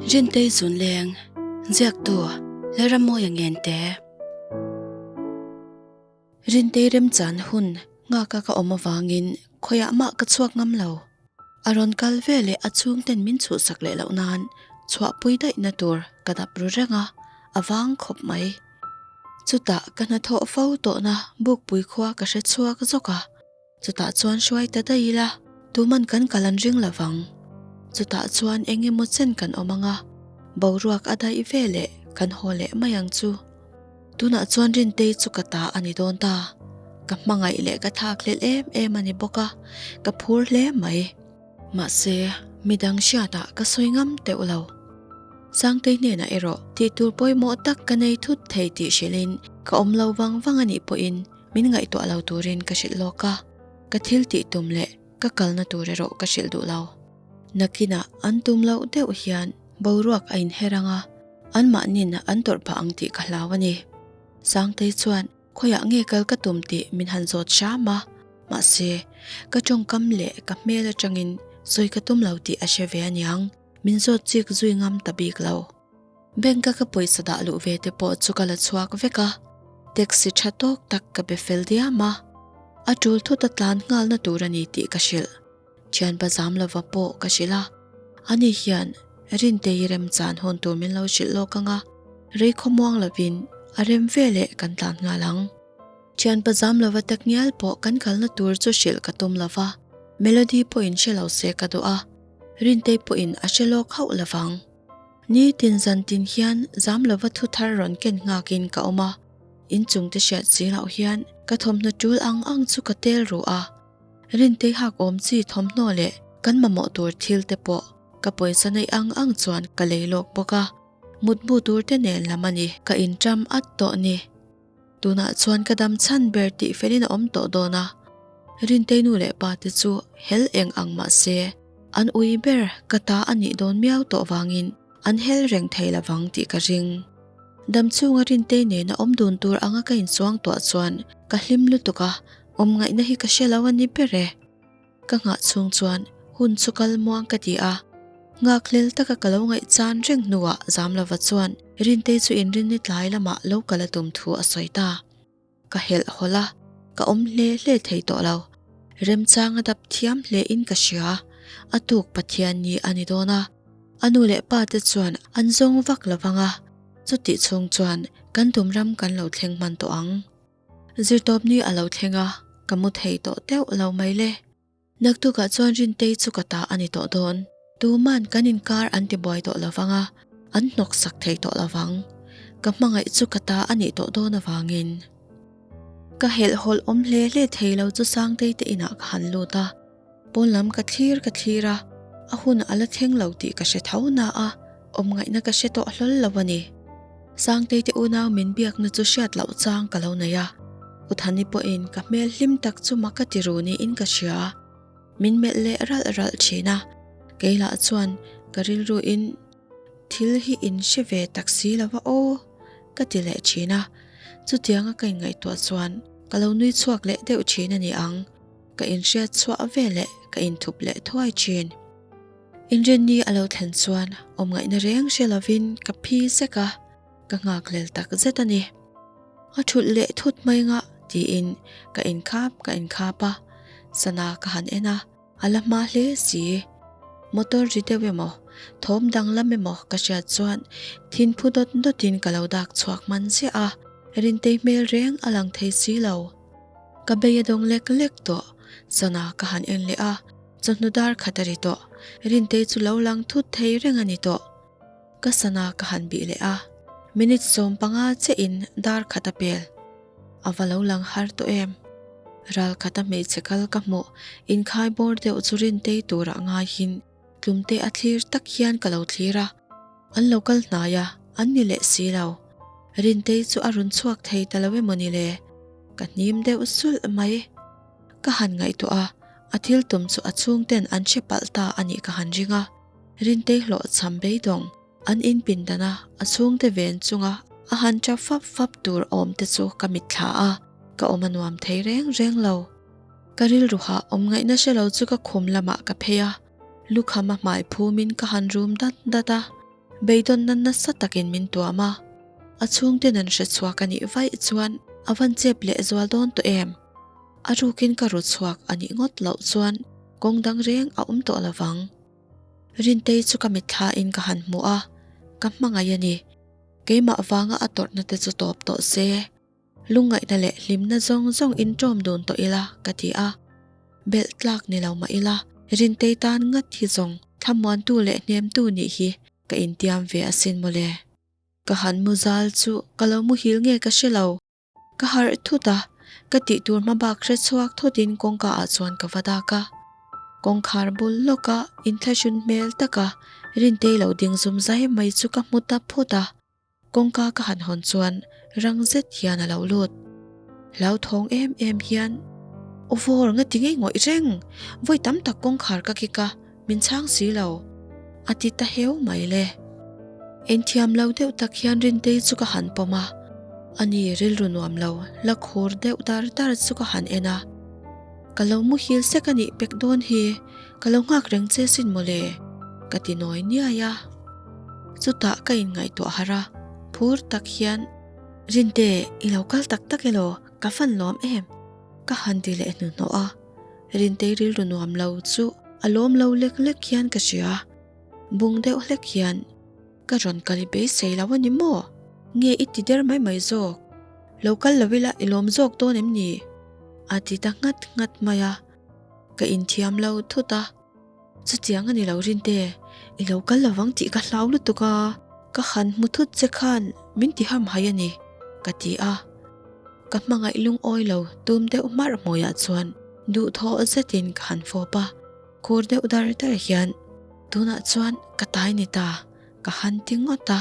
Rintei Zunleng, Ziaktu, Lalrammawia Ngente. Rintei remchan hun nghaka ka awm avangin khawiah mah ka chhuak ngam lo. A rawn kal ve leh a chhungten min chhuhsak leh loh nan chhuahpui daihna tur ka dap ru reng a, a vang khawp mai. Chutah ka hnathawh fo tawhna Bukpui khua ka hre chhuak zawk a. Chutah chuan hruai ta daih ila, tuman kan kal an ring lo vang. Chutah chuan eng emaw chen kan awm ang a, boruak a daih ve leh kan haw leh mai ang chu. Tunah chuan Rintei chu ka ta a ni dawn ta. Ka hmangaih leh ka thak hlelh em em a ni bawk a, ka phur hle mai. Mahse, midang hriatah ka sawi ngam teuh lo. Sangtei hnenah erawh tihtur pawimawh tak ka nei thut thei tih hrilhin ka awm lo vang vang a nih pawhin Min ngaihtuah lo turin ka hrilh lawk a, ka thil tih tum leh ka kalna tur erawh ka hrilh duh lo. Nakinah an tum loh deuh hian boruak a inher ang a, anmahnin an tawrh phah ang tih ka hlau a ni. Sangtei chuan khawiah nge kal ka tum tih min han zawt hram a, mahse ka tawngkam leh ka hmel atangin sawi ka tum lo tih a hre ve aniang, min zawt chik zui ngam ta bik lo. Bank a ka pawisa dah luh ve te pawh chu ka la chhuak vek a, taxi tha tawk tak ka be fel diam a, a tul thut a tlan nghalna tur a ni tih ka hrilh. Thianpa zam lova pawh ka hrilh a, ani hian Rintei remchan hawn tur min lo hrilh lawk ang a, rei khawmuang lovin a rem ve leh kan tlan nghal ang. Thianpa zam lova tak ngial pawh kan kalna tur chu hrilh ka tum lova, Melody pawhin hre lo se ka duh a, Rintei pawhin a hre lawk hauh lovang. Nitin zan tin hian zam lova thu thar rawn ken nghakin ka awm a, inchung te hriat si loh hian ka thawmhnaw tul ang ang chu ka tel ruh a, Rintei hak awm chi thawmhnaw leh kan mamawh tur thil te pawh ka pawisa neih ang ang chuan ka lei lawk bawk a, mutbu tur te nen lam a ni ka inṭam at tawh ni. Tunah chuan ka dam chhan ber tih felin a awm tawh dawn a, Rintei nu leh pa te chu hel eng ang mah se an ui ber ka ta a nih dawn miau tawh vangin an hel reng thei lo vang tih ka ring. Dam chhunga Rintei nena awm dun tur anga ka inchuang tuah chuan ka hlim lutuk a, awm ngaihna hi ka hre lo a ni ber e. Ka nghah chhung chuan hun chu kal muang ka ti a, nghakhlel taka ka lo ngaihchan reng hnuah Zamlova chuan Rintei chu inrinni tlai lamah lo kal a tum thu a sawi ta. Ka helh hawlh a, ka awm hle hle thei tawh lo. Remchang a dap thiam hle in ka hria, a tuk Pathian ni a ni dawn a, a nu leh pa te chuan an zawng vak lo vang a, chutih chhung chuan kan tum ram kan lo thleng hman tawh ang. Zirtawpni a lo thleng a, ka mu thei tawh deuh lo mai le. Naktukah chuan Rintei chu ka ta a ni tawh dawn. Tuman kan inkar an ti buai tawh lo vang a, an hnawk sak thei tawh lo vang. Ka hmangaih chu ka ta a nih tawh dawn avangin. Ka helhhawlh awm hle hle thei lo chu Sangtei te inah ka han lut a. Pawn lam ka thlir ka thlir a, a hun a la thleng lo tih ka hre tho na a, awm ngaihna ka hre tawh hlawl lo a ni. Sangtei te unau min biakna chu hriat loh chang ka lo nei a, Uthani pawhin ka hmel hlim tak chu mak a ti ru niin ka hria. Min melh leh ralh ralh thin a, kei lah chuan ka rilruin thil hi in hre ve tak si lo va aw ka ti leh thin a, chutianga ka inngaihtuah chuan ka lo nui chhuak leh deuh thin a ni ang. Ka inhriat chhuah ve leh ka inthup leh thuai thin. Inrinni a lo thlen chuan awm ngaihna reng hre lovin ka phi zek a, ka nghakhlel tak zet a ni. A thulh leh thut mai ngah tiin ka inkhap ka inkhap a, sana ka han en a, a la hma hle si. Motor ri deuh emaw, thawm danglam emaw ka hriat chuan thinphu dawt dawtin ka lo dak chhuak hman ziah a, Rintei hmel reng a lang thei si lo. Ka bei a dawng lek lek tawh, sana ka han en leh a, chawhnu dar khat a ri tawh, Rintei chu lo lang thut thei reng a ni tawh. Ka sana ka han bih leh a, minute 15 chiahin dar khat a pel. A va lo lang har tawh em? Ral khata hmeichhe kal ka hmuh inkhai bawr deuh chu Rintei turah ngaihin tlumte a thlir tak hian ka lo thlir a, an lo kal hnai a, an ni leh si lo. Rintei chu a rawn chhuak thei ta lo emaw ni le? Ka hnim deuh sulh mai. Ka han ngaihtuah a, a thil tum chu a chhungten an hre palh ta a nih ka han ring a. Rintei hlawh cham beidawng an in pindan a, a chhungte ven chunga a han tap fap fap tur awm te chu ka mitthla a, ka awm a nuam thei reng reng lo. Ka rilru hah awm ngaihna hre lo chu ka khum lamah ka phei a, lukham a hmai phumin ka han rum dat dat a. Beidawnna nasa takin min tuam a, a chhungten an hre chhuak a nih vaih chuan a van chep leh zual dawn tawh em? A rukin ka ru chhuak a nih ngawt loh chuan kawng dang reng a awm tawh lo vang. Rintei chu ka mitthlain ka han hmu a, ka hmangaih a ni. Keimah vanga a tawrhna te chu tawp tawh se. Lungngaihna leh hlimna zawng zawng in ṭawm dun tawh ila ka ti a. Belh tlak ni lo mah ila, Rintei tan ngat hi zawng thlamuantu leh hnemtu nih hi ka intiam ve asin mawle. Ka han mu zal chu ka lo muhil nge ka hre lo. Ka harh thut a, ka tih tur hma bak hre chhuak thutin kawngka ah chuan ka va dak a. Kawngkhar bul lawka inthlahrun hmel taka Rintei lo ding zum zai mai chu ka hmu ta phut a. Kawngka ka han hawn chuan rang zet hian a lo lut. Hlauthawng em em hian, Aw vawr nga ti ngei ngawih reng, vawi tam tak kawngkhar ka kik a, min chhang si lo, a ti ta heu mai le. Engthiam lo deuh tak hian Rintei chu ka han pawm a, ani rilru nuam lo la khur deuh dar dar chu ka han en a. Ka lo muhil sek a nih pek dawn hi, ka lo nghak reng che sin mawle, ka ti nawi niai a. Chutah ka inngaihtuah harh a, phur tak hian, Rinte, i lo kal tak tak elaw, ka fan lawm em? Ka han ti leh hnuhnawh a, Rintei rilru nuam lo chu a lawm lo lek lek hian ka hria. Bung deuh hlek hian, Ka rawn kal i beisei lo a ni maw? Nge i ti der mai mai zawk? Lo kal lo ila i lawm zawk dawn em ni? A ti ta nghat nghat mai a, ka inthiam lo thut a. Chutiang a ni lo Rinte, i lo kal lovang tih ka hlau lutuk a, ka han hmu thut che khan min ti ham hai a ni, ka ti a. Ka hmangaih lungawi lo tum deuh hmarh hmuiah chuan duhthawh zetin ka han fawp a, khur deuh dar dar hian tunah chuan ka tai ni ta, ka han ti ngawt a.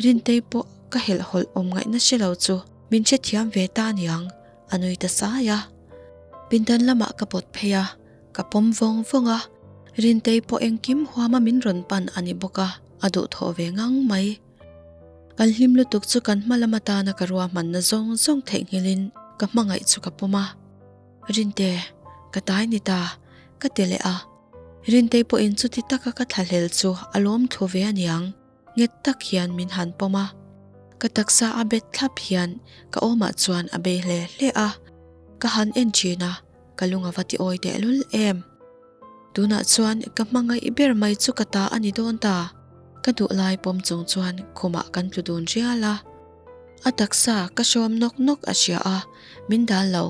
Rintei pawh ka helhhawlh awm ngaihna hre lo chu min hrethiam ve ta aniang, a nui ta sai a. Pindan lamah ka pawt phei a. Ka pawm vawng vawng a, Rintei pawh engkim huama min rawn pan a ni bawk a, a duhthawh ve ngang mai. Kan hlim lutuk chu kan hma lam atana ka ruahmanna zawng zawng theihnghilhin ka hmangaih chu ka pawm a. Rinte, ka tai ni ta, ka ti leh a. Rintei pawhin chuti taka ka thlahlel chu a lawm thlu ve aniang. Nghet tak hian min han pawm a, ka taksa a bet thlap hian ka awmah chuan a bei hle hle a, ka han en thin a, ka lung a va ti awi tehlul em. Tunah chuan ka hmangaih ber mai chu ka ta a ni dawn ta, ka duh lai pawm chung chuan khumah kan tlu dun rial a. A taksa ka hrawm nawk nawk a hria a, min dal lo.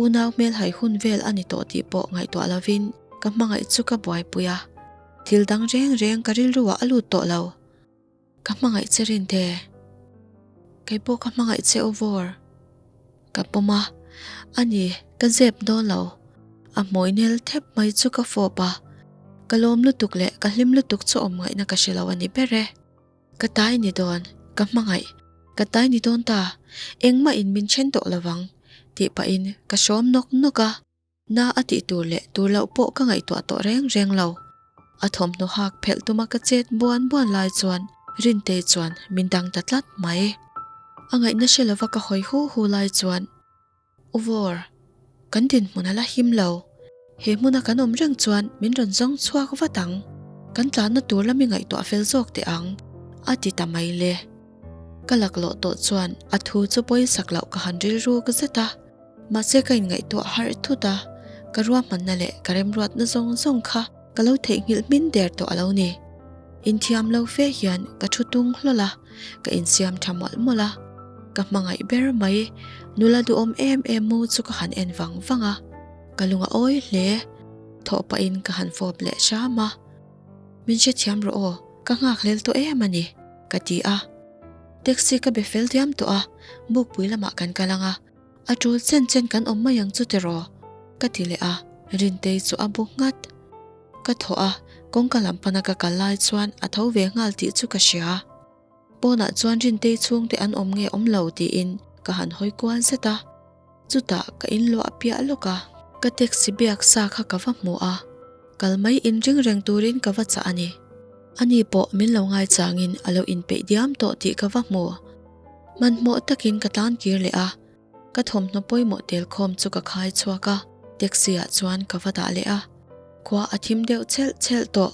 Unau hmelhai hun vel a ni tawh tih pawh ngaihtuah lovin ka hmangaih chu ka buaipui a. Thil dang reng reng ka rilru ah a lut tawh lo. Ka hmangaih che Rinte. Kei pawh ka hmangaih che Uvawr. Ka pawm a, a ni, ka zep dawn lo. A hmawih nel thep mai chu ka fawp a. Ka lawm lutuk leh ka hlim lutuk chu awm ngaihna ka hre lo a ni ber e. Ka tai ni dawn, ka hmangaih. Ka tai ni dawn ta, engmah in min then tawh lovang, tih pahin ka hrawm nawk nawk a. Na a tih tur leh tur loh pawh ka ngaihtuah tawh reng reng lo. A thawmhnaw hak phelh tuma ka chet buan buan lai chuan Rintei chuan min dang ta tlat mai. A ngaihna hre lova ka hawi hu hu lai chuan, U Vawr, kan dinhmun a la him lo. He hmuna kan awm reng chuan min rawn zawng chhuak vat ang. Kan tlanna tur lami ngaihtuah fel zawk teh ang, a ti ta mai le. Ka laklawh tawh chuan a thu chu pawisak loh ka han rilruk zet a. Mahse ka inngaihtuah harh thut a, ka ruahmanna leh ka remruatna zawng zawng kha ka lo theihnghilh hmin der tawh a lo ni. Inthiam lo fe hian ka thu tung hlawl a, ka insiam tha mawlh mawlh a. Ka hmangaih ber mai, nula duhawm em em mu chu ka han en vang vang a, ka lung a awi hle. Thawh pahin ka han fawp leh hram a. Min hrethiam rawh aw, ka nghakhlel tawh em a ni, ka ti a. Taxi ka be fel diam tawh a, Bukpui lamah kan kal ang a. A tul chen chen kan awm mai ang chu tiraw? Ka ti leh a, Rintei chu a bu nghat. Ka thaw a, kawngka lam pana ka kal lai chuan a tho ve nghal tih chu ka hria. Pawnah chuan Rintei chhungte an awm nge awm lo tiin ka han hawi kual zet a. Chutah ka inluah piah lawk a. Ka taxi biak sa kha ka va hmu a, kal mai inring reng turin ka va chah a ni. Ani pawh min lo ngaichangin a lo inpeih diam tawh tih ka va hmu. Hmanhmawh takin ka tlan kir leh a, ka thawmhnaw pawimawh tel khawm chu ka khai chhuak a, taxi ah chuan ka va dah leh a, khua a thim deuh chelh chelh tawh.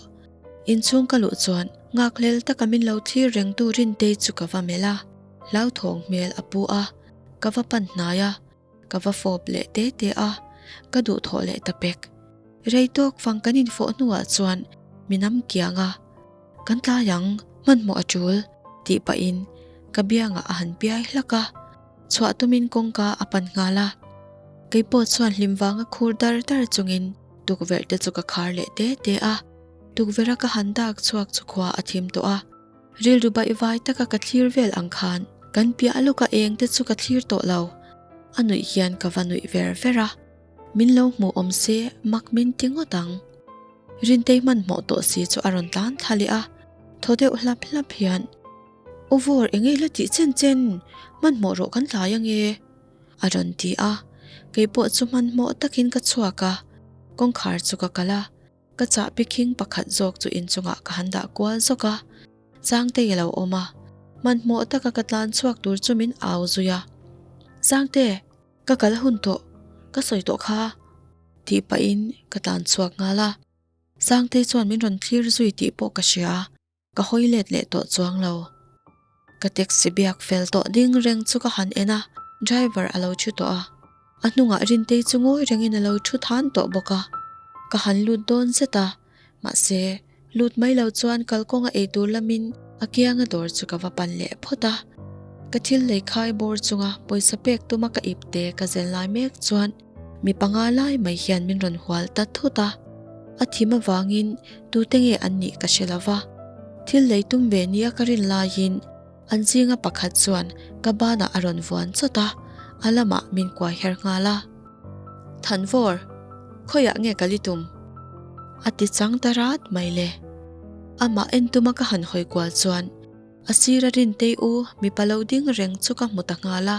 Inchhung ka luh chuan Nghakhlel taka min lo thlir rengtu Rintei chu ka va melh a, hlauthawng hmel a pu a, ka va pan hnai a, ka va fawp leh te te a, ka duhthawh leh ta pek. Rei tawk fang kan infawh hnuah chuan mi nam kiang a, Kan tlai ang, hmanhmawh a tul, tih pahin ka biangah a han piai hlak a, chhuah tumin kawngka a pan nghal a. Keipawh chuan hlim vanga khur dar dar chungin tukverh te chu ka khar leh te te a, tukverh a ka han dak chhuak chu khua a thim tawh a. Rilru baihvai taka ka thlir vel ang khan kan piah lawka eng te chu ka thlir tawh lo, a nuih hian ka va nuih ver ver a. Min lo hmuh awm se mak min ti ngawt ang. Rintei hmanhmawh tawh si chu a rawn tlan thla leh a, thaw deuh hlap hlap hian, Aw vawr eng nge la tih chen chen, hmanhmawh rawh kan tlai ange, a rawn ti a. Kei pawh chu hmanhmawh takin ka chhuak a, kawngkhar chu ka kalh a, ka chahpi khing pakhat zawk chu inchungah ka han dah kual zawk a, Sangtei a lo awm a, hmanhmawh taka ka tlan chhuak tur chu min au zui a, Sangte! Ka kal hun tawh, ka sawi tawh kha, tih pahin ka tlan chhuak nghal a. Sangtei chuan min rawn thlir zui tih pawh ka hria, ka hawi let leh tawh chuang lo. Ka taxi biak fel tawh ding reng chu ka han en a, driver a lo thu tawh a. A hnungah Rintei chu ngawi rengin a lo thu than tawh bawk a. Ka han lut dawn zet a, Mahse, lut mai lo chuan kalkawnga eitur lamin a kianga dawr chu ka va pan leh phawt a. Ka thil lei khai bawr chunga pawisa pek tuma ka ipte ka zen lai mek chuan mi panga lai mai hian min rawn hual ta thut a. A thim avangin tute nge an nih ka hre lo va. Thil lei tum ve nia ka rin laiin an zinga pakhat chuan ka banah a rawn vuan chawt a, a lamah min kuai her nghal a. Thanvawr, khawiah nge ka li tum? A ti chang ta rat mai le. Amah en tuma ka han hawi kual chuan a sira Rintei u mipa lo ding reng chu ka hmu ta nghal a.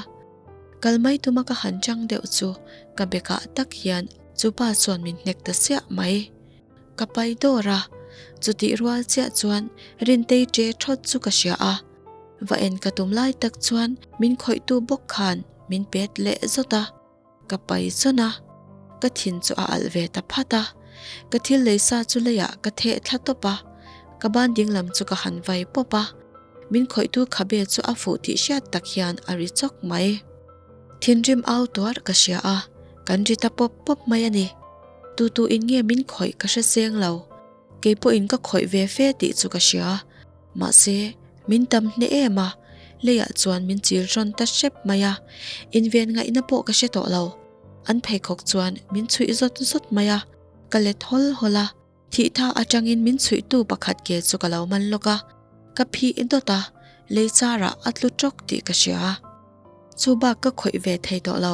Kal mai tuma ka han chang deuh chu ka bekah tak hian chupa chuan min hnek ta siah mai. Ka pai dawr a, chutih rual chiah chuan Rintei ṭe ṭhawt chu ka hria a. Va en ka tum lai tak chuan min khawihtu bawk khan min pet leh zawt a. Ka pai chawn a, ka thin chu a alh ve ta phat a. Ka thil lei sa chu leiah ka theh thla tawp a, ka ban ding lam chu ka han vai pawp a. Min khawihtu khabe chu a fuh tih hriat tak hian a ri chawk mai. Thinrim au tuar ka hria a, kan ri ta pawp pawp mai a ni. Tu tu in nge min khawih ka hre seng lo. Kei pawhin ka khawih ve fe tih chu ka hria. Mahse, min tam hneh em a, leiah chuan min chil rawn ta hrep mai a, inven ngaihna pawh ka hre tawh lo. An pheikhawk chuan min chhuih zawt zawt mai a, ka let hawl hawl a, thih tha atangin min chhuihtu pakhat ke chu ka lo man lawk a, ka phih dawt a, lei charah a tlu tawk tih ka hria. Chu bak ka khawih ve thei tawh lo,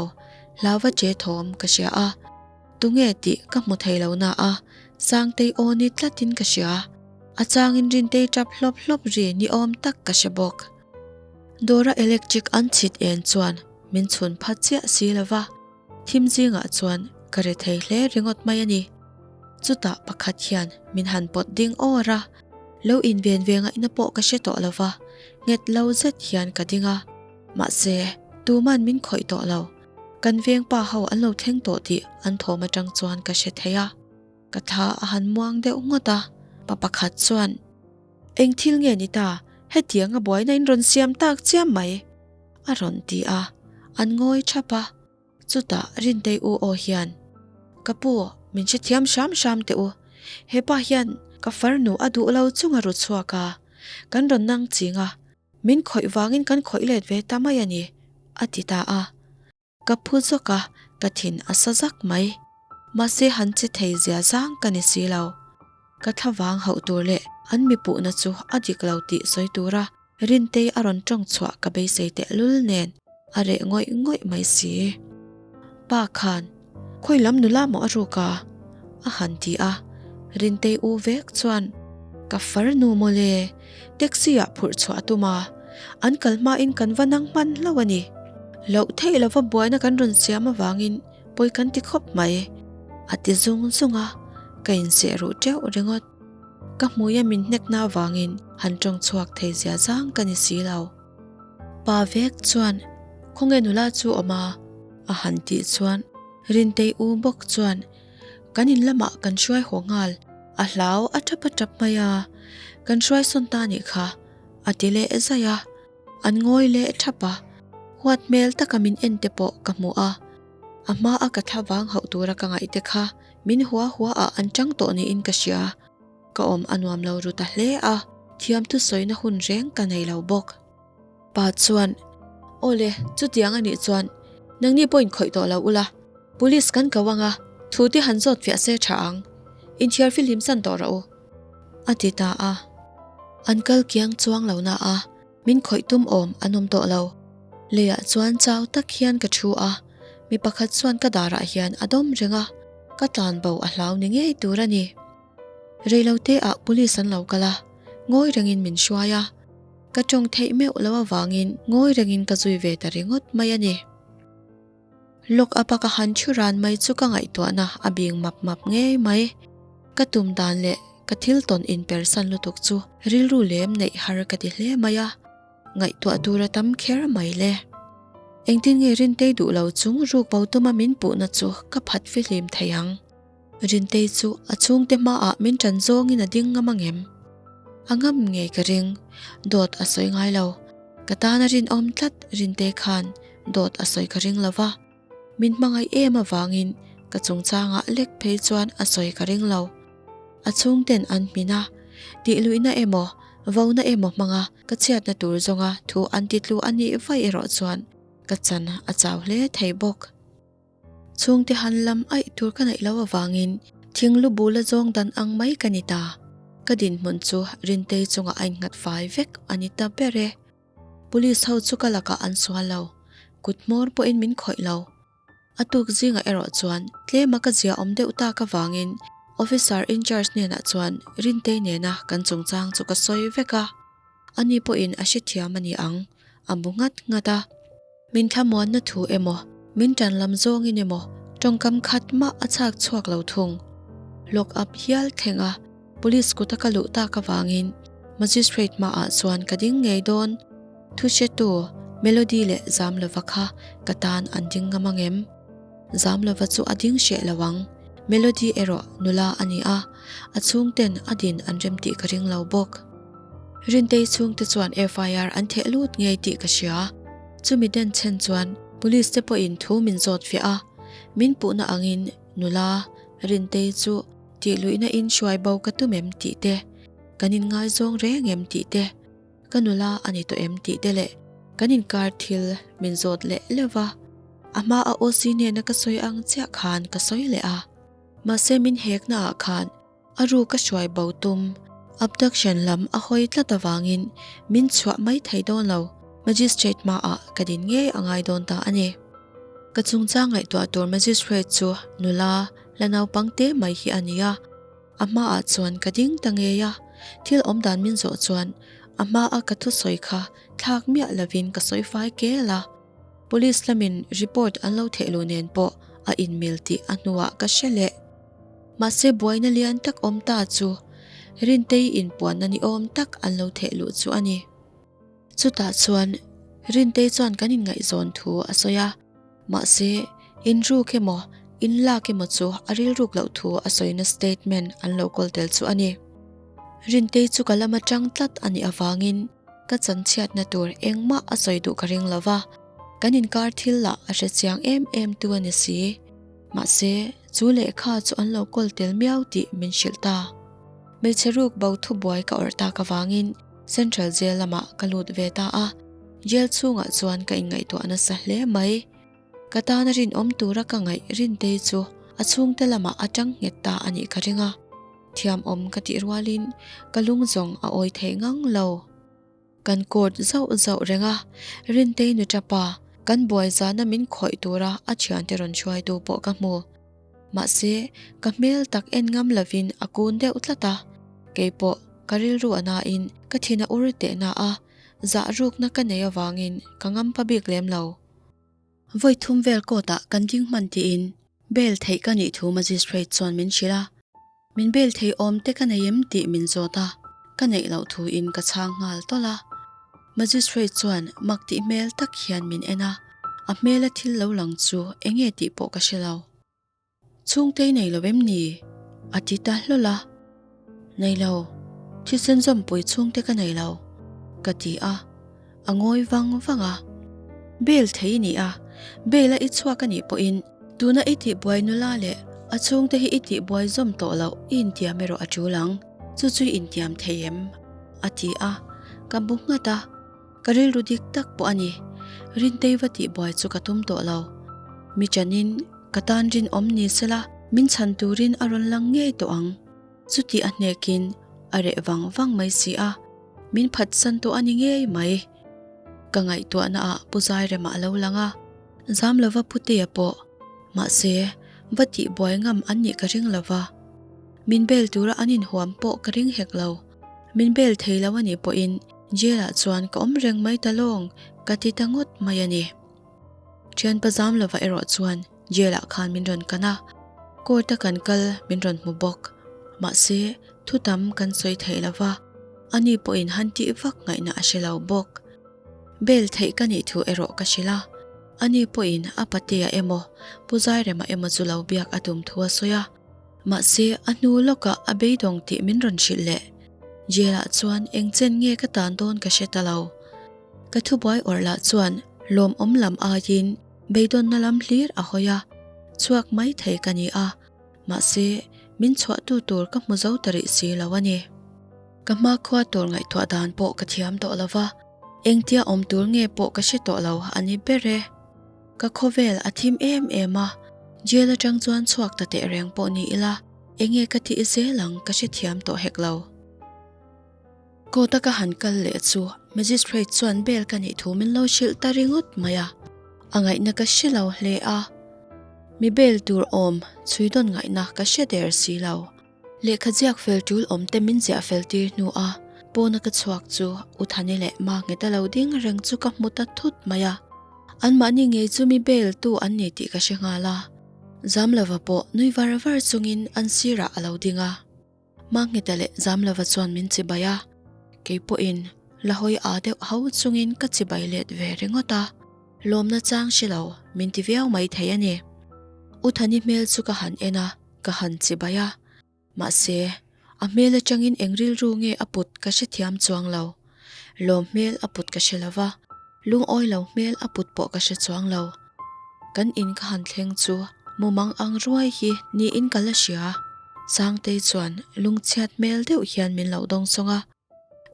hlauva che thawm ka hria a. Tunge tih ka hmu thei lo na a, Sangtei aw ni tlatin ka hria. A changin Rintei tap hlawp hlawp ri ni awm tak ka hre bawk. Dawra electric an chhit en chuan min chhun phat chiah si lo va, thim zingah chuan ka re thei hle ringawt mai a ni. Chutah pakhat hian min han pawt ding awr a, lo inven ve ngaihna pawh ka hre tawh lo va, nghet lo zet hian ka ding a. Mahse, tuman min khawih tawh lo. Kan veng pa ho an lo thleng tawh tih an thawm atang chuan ka hre thei a, ka thla a han muang deuh ngawt a, pa pakhat chuan, Eng thil nge ni ta, hetiang a buaina in rawn siam tak chiam mai, a rawn ti a, an ngawi thap a, chutah Rintei u aw hian, Ka pu, min hrethiam hram hram teh u, hepa hian ka farnu a duh lo chung a ru chhuak a, kan rawn nang ching a, Min khawih vangin kan khawih let ve ta mai a ni, a ti ta a. Ka phu zawk a, ka thin a sa zak mai. Mahse han che thei zia zang ka ni si lo. Ka thla vang hauh tur leh an mi puhna chu a dik lo tih sawi tura Rintei a rawn tawng chhuah ka beisei tehlul nen a reh ngawih ngawih mai si. Pa khan, Khawi lam nula maw a ruk a? a han ti a, Rintei u vek chuan, Ka farnu mawle, taxi ah phurh chhuah a tum a, an kal hmain kan va nang hman hlauh a ni. Loh theih lova buaina kan rawn siam avangin pawi kan ti khawp mai, a ti zung zung a, ka inseh ruh teuh ringawt. Ka hmuia min hnekna avangin han tawng chhuak thei zia zang ka ni si lo. Pa vek chuan, Khawnge nula chu awm a? a han tih chuan Rintei u bawk chuan, Kan in lamah kan hruai haw nghal. A hlau a tap a tap mai a, Kan hruai sawn ta nih kha, a ti leh zaih a. An ngawi leh thap a, huat hmel taka min en te pawh ka hmu a. A hma a ka thla vang hauh tura ka ngaih te kha min hua hua ah an chang tawh niin ka hria. Ka awm a nuam lo ru ta hle a, thiam thusawina hun reng ka nei lo bawk. Pa chuan, Aw le, chutiang a nih chuan nangni pawh inkhawih tawh lo ula, Police kan ko ang a, thu te han zawt fiah se tha ang. Inthiar fihlim san tawh rawh u, a ti ta a. An kal kiang chuang lo na a, min khawih tum awm an awm tawh lo. Leiah chuan chau tak hian ka thu a, mi pakhat chuan ka darah hian a dawm reng a, ka tlan bo a hlau ni ngei tur a ni. Reilote ah Police an lo kal a, ngawi rengin min hruai a. Ka tawng theih meuh lo avangin ngawi rengin ka zui ve ta ringawt mai a ni. Lock up a ka han thu ran mai chu ka ngaihtuahna a bing map map ngei mai. Ka tum dan leh ka thil tawn inpersan lutuk chu rilru lem neih har ka ti hle mai a, ngaihtuah tur a tam kher mai le. Engtin nge Rintei duh lo chung ruk bo tuma min puhna chu ka phat fihlim thei ang. Rintei chu a chhungte hmaah min ṭan zawngin a ding ngam ang em? A ngam ngei ka ring, dawt a sawi ngai lo. Ka tana rinawm tlat Rintei khan dawt a sawi ka ring lo va, min hmangaih em avangin ka chungchangah lek phei chuan a sawi ka ring lo. A chhungten an hmin a, tihluihna emaw, vona emaw hmanga ka chhiatna tur zawnga thu an titlu a nih vaih erawh chuan ka chan a chau hle thei bawk. Chhungte han lam aih tur ka neih loh avangin thing lu bula zawng dan ang mai ka ni ta. Ka dinhmun chu Rintei chungah a innghat fai vek a ni ta ber e. Police ho chu ka lakah an sual lo, kut hmawr pawhin min khawih lo. A tuk zingah erawh chuan tlema ka zia awm deuh tak avangin Officer in charge hnenah chuan Rintei nena kan chungchang chu ka sawi vek a. Ani pawhin a hrethiam a ni ang, a bu nghat nghat a. Min thlamuanna thu emaw, min tan lam zawngin emaw tawngkam khat mah a chhak chhuak lo thung. Lock up hial thleng a, police kuta ka luh tak avangin magistrate hmaah chuan ka ding ngei dawn. Thu hretu Melody leh Zamlova kha ka tan an ding ngam ang em? Zamlova chu a ding hreh lo ang. Melody erawh nula a ni a, a chhungten a din an rem tih ka ring lo bawk. Rintei chhungte chuan FIR an theh lut ngei tih ka hria. Chumi den chhen chuan Police te pawhin thu min zawt fiah a, min puhna angin nula Rintei chu tihluihna in hruai bo ka tum em tih te, kan inngaizawng reng em tih te, ka nula a ni tawh em tih te leh kan inkar thil min zawt leh leuh va. A hma a OC nena ka sawi ang chiah khan ka sawi leh a. Mahse min hekna ah khan A ru ka hruai bo tum, abduction lam a hawi tlat avangin min chhuah mai thei dawn lo, magistrate hmaah ka din ngei a ngai dawn ta a ni. Ka chungchang ngaihtuah tur magistrate chu nula la naupang te mai hi a ni a, a hmaah chuan ka ding ta ngei a, thil awmdan min zawh chuan a hmaa ka thusawi kha thlak miah lovin ka sawi fai kel a, police lamin report an lo theh luh nen pawh a inmil tih a hnuah ka hre leh. Mahse buaina lian tak awm ta chu Rintei inpuanna ni awm tak an lo theh luh chu a ni. Chutah chuan Rintei chuan kan inngaihzawn thu a sawi a, mahse inruk emaw inlak emaw chu a rilruk loh thu a sawina statement an lo kawl tel chu a ni. Rintei chu ka lama tang tlat a nih avangin ka chanchhiatna tur engmah a sawi duh ka ring lo va, kan inkar thil lah a hrechiang em em tu a ni si. Mahse, chu lehkha chu an lo kawl tel miau tih min hrilh ta. Hmeichhe ruk bo thubuai ka awrh tak avangin Central Jail lamah ka lut ve ta a, jail chhungah chuan ka inngaihtuah nasa hle mai. Ka tana rinawm tura ka ngaih Rintei chu a chhungte lamah a tang nghet ta a nih ka ring a, thiamawm ka tih rualin ka lung zawng a awi thei ngang lo. Kan court zauh zauh reng a, Rintei nu tapa kan buai zana min khawih tura a thiante rawn hruaitu pawh ka hmu. Mahse, ka hmel tak en ngam lovin a kun deuh tlat a, keipawh ka rilru a nain ka thin a ur tehna a, zah rukna ka nei avangin ka ngampa bik lem lo. Vawi thum vel court ah kan ding hman tiin bail theih ka nih thu magistrate chuan min hrilh a, min bail thei awm te ka nei em tih min zawt a, ka neih loh thu in ka chhang nghal tawlh a. Magistrate chuan mak tih hmel tak hian min en a, a hmela thil lo lang chu enge tih pawh ka hre lo. Chhungtei nei lo em ni? A ti ta hlawl a. Nei lo, thisen zawmpui chhungte ka nei lo, ka ti a, a ngawi vang vang a. Bail thei i ni a, bail a i chhuak a nih pawhin tuna i tihbuai nula leh a chhungte hi i tihbuai zawm tawh loh i intiam erawh a tul ang, chu chu i intiam thei em? a ti a, ka bu nghat a. Ka rilru dik tak pawh a ni. Rintei va tihbuai chu ka tum tawh lo. Mi chanin ka tan rinawm ni sela min chhan turin a rawn lang ngei tawh ang. Chuti a hnekin a reh vang vang mai si a, min phatsan tawh a ni ngei mai. Ka ngaihtuahna ah Pu Zairema a lo lang a, zam lova Putea pawh. Mahse, va tihbuai ngam an nih ka ring lova. Min bel tura an inhuam pawh ka ring hek lo. Min bel thei lo a nih pawhin Jail ah chuan ka awm reng mai ta lawng ka ti ta ngawt mai a ni. Thianpa zam lova erawh chuan jail ah khan min rawn kan a, court a kan kal min rawn hmu bawk. Mahse, thu tam kan sawi theih lova, ani pawhin han tih vak ngaihna a hre lo bawk. Bail theih ka nih thu erawh ka hrilh a, ani pawhin a patea emaw Pu Zairema emaw chu lo biak a tum thu a sawi a. Mahse, a hnu lawkah a beidawng tih min rawn hrilh leh. Jail ah chuan eng chen nge ka tan dawn ka hre ta lo. Ka thubuai awrh lah chuan lawmawm lam aiin beidawnna lam hlir a hawi a, chhuak mai thei ka ni a, mahse, min chhuahtu tur ka hmu zo ta rih si lo a ni. Ka hmakhua tur ngaihtuah dan pawh ka thiam tawh lo va, engtia awm tur nge pawh ka hre tawh lo a ni ber e. Ka khawvel a thim em em a, jail atang chuan chhuak ta teh reng pawh ni ila, enge ka tih zel ang ka hrethiam tawh hek lo. Court a ka han kal leh chu magistrate chuan bail ka nih thu min lo hrilh ta ringawt mai a, a ngaihna ka hre lo hle a, mi bail tur awm chhui dawn ngaihna ka hre der si lo. Lehkha ziak fel tul awm te min ziah fel tir hnu a, pawna ka chhuak chu U Thani leh Ma Ngheta lo ding reng chu ka hmu ta thut mai a. Anmahni ngei chu mi bail tu an ni tih ka hre nghal a. Zamlova pawh nui var var chungin an sirah a lo ding a. Ma Ngheta leh Zamlova chuan min chibai a, kei pawhin la hawi aa deuh ho chungin ka chibai let ve ringawt a. Lawmna chang hre lo min ti viau mai thei a ni. U Thani hmel chu ka han en a. Ka han chibai a, mahse, a hmel atangin eng rilru nge a put ka hrethiam chuang lo. Lawm hmel a put ka hre lo va, lungawi lo hmel a put pawh ka hre chuang lo. Kan in ka han thleng chu mumang ang ruai hi niin ka la hria. Sangtei chuan lungchhiat hmel deuh hian min lo dawngsawng a.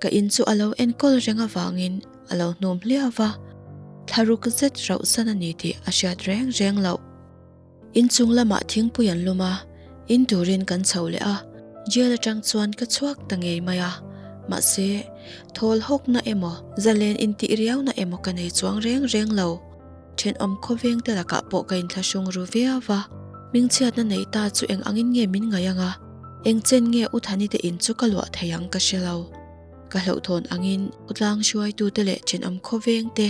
Ka in chu a lo enkawl reng avangin a lo hnum hliau va, thlaruk zet rauhsan a ni tih a hriat reng reng loh. Inchung lamah thingpui an lum a, in turin kan chho leh a, jail atang chuan ka chhuak ta ngei mai a, mahse, thawl hawkna emaw, zalen intih riauna emaw ka nei chuang reng reng lo. Thenawm khawveng te lakah pawh ka inthlahrung ru viau va, hmingchhiatna nei ta chu eng angin nge min ngaih ang a, eng chen nge U Thani te in chu ka luah thei ang ka hre lo. Ka hlauhthawn angin U Tlang hruaitute leh thenawm khawveng te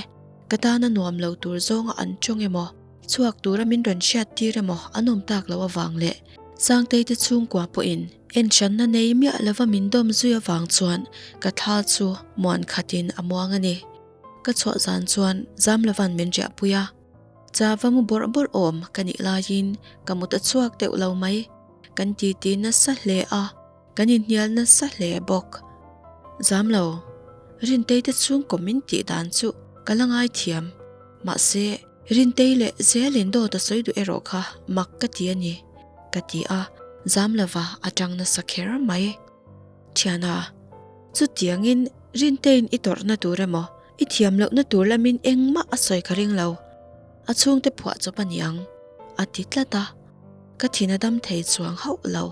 ka tana nuam lo tur zawnga an tawng emaw, chhuak tura min rawn hriat tir emaw an awm tak loh avang leh Sangtei te chhungkua pawhin enhranna nei miah lova min dawm zui avang chuan ka thla chu muan khatin a muang a ni. Ka chhuah zan chuan zam lovan min riahpui a, cha va mu bawrh bawrh awm ka nih laiin ka mut a chhuak deuh lo mai. Kan titi nasa hle a, kan inhnial nasa hle bawk. Zam lo, Rintei te chhungkaw min tih dan chu ka la ngaithiam. Mahse, Rintei leh Zelin dawt a sawi duh erawh kha mak ka ti a ni, ka ti a, zam lova a tang nasa kher mai. Thiana, chutiangin Rintein i tawrhna tur emaw, i thiam lohna tur lamin engmah a sawi ka ring lo. A chhungte phuah chawp a ni ang, a ti tlat a. Ka thin a dam thei chuang hauh lo.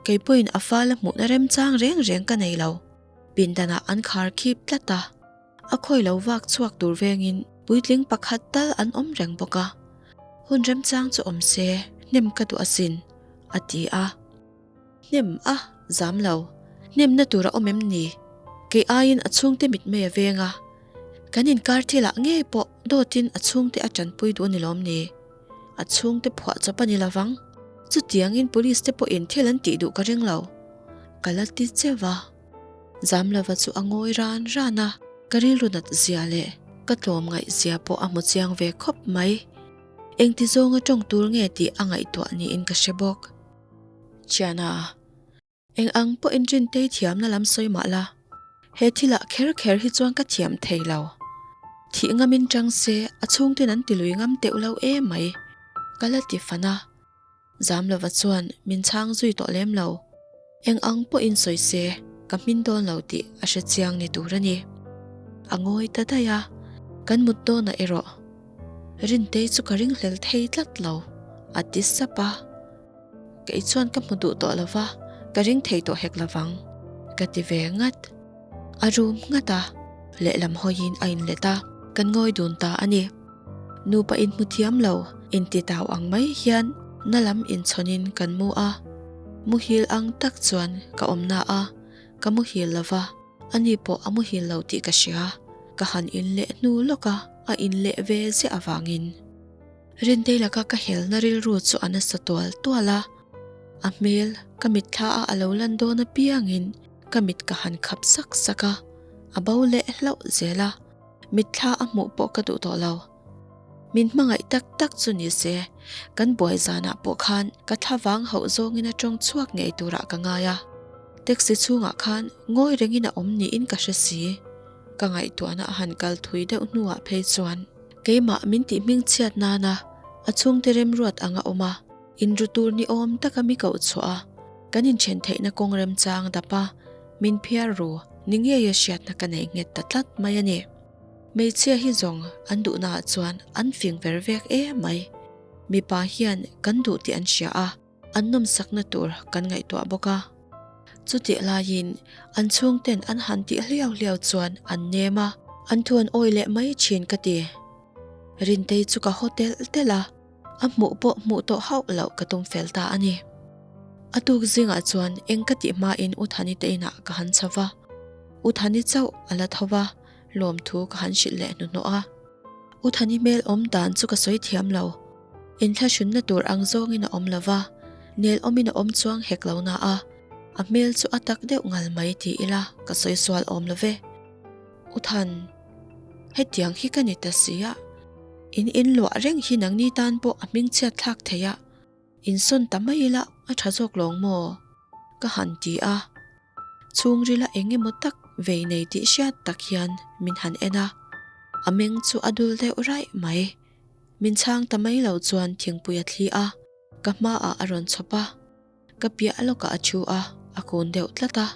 Kei pawhin a fala hmuhna remchang reng reng ka nei lo. Pindanah an khar khip tlat a. A khawi lo vak chhuak tur vengin puitling pakhat tal an awm reng bawk a. Hun remchang chu awm se, hnem ka duh asin, a ti a. Hnem a, zam lo. Hnemna tur a awm em ni? Kei aiin a chhungte mitmei a veng a. Kan inkar thilah ngei pawh dawtin a chhungte a tanpui duh a ni lawm ni? A chhungte phuah chawp a ni lovang. Chutiangin police te pawhin thil an tih duh ka ring lo. Ka la ti cheu a. Zam lova chu a ngawi ran ran a. Ka rilru nat zia leh ka tlawm ngaih zia pawh a hmu chiang ve khawp mai. Engti zawnga tawng tur nge tih a ngaihtuah niin ka hre bawk. Thiana. Eng ang pawhin Rintei thiamna lam sawi mah la, he thilah kher kher hi chuan ka thiam thei lo. Thih ngamin chang se a chhungten an ti lui ngam teuh lo emai, ka la ti fan a. Zamlova chuan min chhang zui tawh lem lo. Eng ang pawhin sawi se ka hmin dawn lo tih a hre chiang ni tur a ni. A ngawi ta daih a, kan mut dawnah erawh Rintei chu ka ringhlel thei tlat lo, a ti sap a. Kei chuan ka hmu duh tawh lo va, ka ring thei tawh hek lo vang, ka ti ve ngat. A rum nghat a, lehlam hawiin a inlet a, kan ngawi dun ta a ni. Nupa inhmu thiam lo, intitau ang mai hian na lam inchhawnin kan mu a. Muhil ang tak chuan ka awm na a, ka muhil lo va, ani pawh a muhil lo tih ka hria. Ka han inleh hnu lawk a, a inleh ve ziah avangin. Rintei laka ka helna rilru chu a nasa tual tual a, a hmel ka mitthla a a lo lan dawn apiangin ka mit ka han khap sak sak a, a bo leh hlauh zel a, mitthla a hmuh pawh ka duh tawh lo. Min hmangaih tak tak chu ni se, kan buai zanah pawh khan ka thla vang hauh zawngin a tawng chhuak ngei turah ka ngai a, taxi chhungah khan ngawi rengin a awm niin ka hre si. Ka ngaihtuahna a han kal thui deuh hnuah phei chuan Keimah min tih hmingchhiat nana a chhungte remruat ang a awm a, inru tur ni awm taka mi koh chhuah a, kan inthen theihna kawng remchang dap a, min phiar ru ni ngeia hriatna ka nei nghet ta tlat mai a ni. Hmeichhia hi zawng an duhnaah chuan an fing ver vek em mai. Mipa hian kan duh tih an hria a. An nawmsakna tur kan ngaihtuah bawk a. Chutih laiin an chhungten an han tih hliau hliau chuan an nem a, an thu an awi leh mai thin ka ti. Rintei chu ka haw telh telh a, a hmuh pawh hmuh tawh hauh loh ka tum fel ta a ni. A tuk zingah chuan eng ka tih hmain U Thani te inah ka han chho va, U Thani chauh a la tho va, lawmthu ka han hrilh leh hnuhnawh a. U Thani hmel awm dan chu ka sawi thiam lo. Inthlahrunna tur ang zawngin a awm lo va, nel awmin a awm chuang hek lo na a, a hmel chu a tak deuh ngal mai ti ila ka sawi sual awm lo ve. U Than, hetiang hi ka ni ta si a, in inluah reng hi nangni tan pawh a hmingchhiat thlak thei a, insawn ta mai ila a tha zawk lawng maw? Ka han ti a, chhungrila eng emaw tak vei nei tih hriat tak hian min han en a, a meng chu a dul deuh raih mai. Min chhang ta mai lo chuan thingpui a thli a, ka hmaah a rawn chhawp a, ka piah lawkah a thu a, a kun deuh tlat a.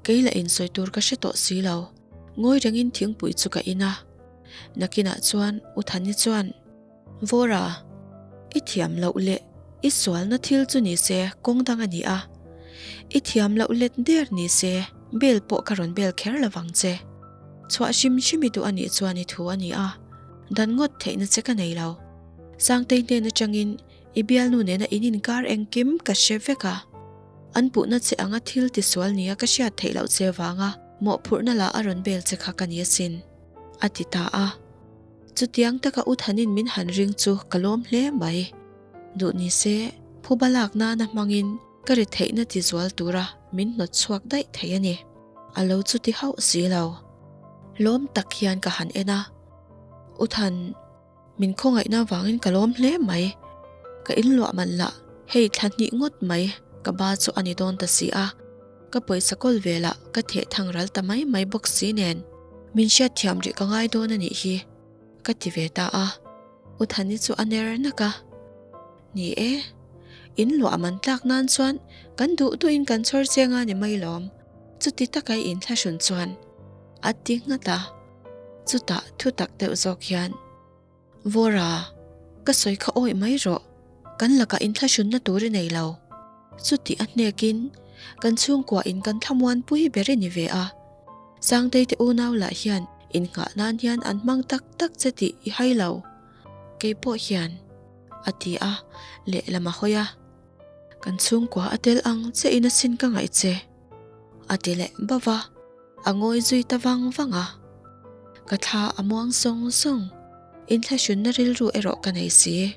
Kei lah insawi tur ka hre tawh si lo, ngawi rengin thingpui chu ka in a. Nakinah chuan U Thani chuan, Vawra, i thiam loh leh i sualna thil chu ni se kawng dang a ni a, i thiam loh let der ni se bel pawh ka rawn bel kher lo vang che. Chhuah hrim hrim i duh a nih chuan i thu a ni a. Dan ngawt theihna che ka nei lo. Sangtei hnen atangin i bialnu nena in inkar engkim ka hre vek a. An puhna che anga thil tisual nia ka hriat theih loh che vanga mawhphurhna lah a rawn bel che kha ka ni asin, a ti ta a. Chutiang taka U Thanin min han ring chu ka lawm hle mai. Duh ni se, phuba lak nana hmangin ka ri theihna tizual tura min hnawt chhuak daih thei a ni. A lo chuti hauh si lo. Lawm tak hian ka han en a. U Than, min khawngaihna avangin ka lawm hle mai. Ka inluah man lah hei thla hnih ngawt mai ka ba chu a ni dawn ta si a, ka pawisa kawl velah ka theh thang ral ta mai mai bawk si nen min hriatthiam rih ka ngai dawn a nih hi, ka ti ve ta a. U Thani chu a ner nak a, Ni e, inluah man tlak nan chuan kan duh duhin kan chhawr cheng a ni mai lawm, chuti taka i inthlahrun chuan a ti nghat a. Chutah thu tak deuh zawk hian, Vawra, ka sawi kha awih mai rawh, kan lakah inthlahrunna tur i nei lo. Chuti a hnekin kan chhungkuain kan thlamuanpui ber i ni ve a. Sangtei te unau lah hian innghah nan hian an hmang tak tak che tih i hai lo. Kei pawh hian, a ti a, lehlam a hawi a. Kan chhungkua a tel ang che in asin ka ngaih che, a ti leh bauh a. A ngawi zui ta vang vang a, ka thla a muang sawng sawng. Inthlahrunna rilru erawh ka nei si.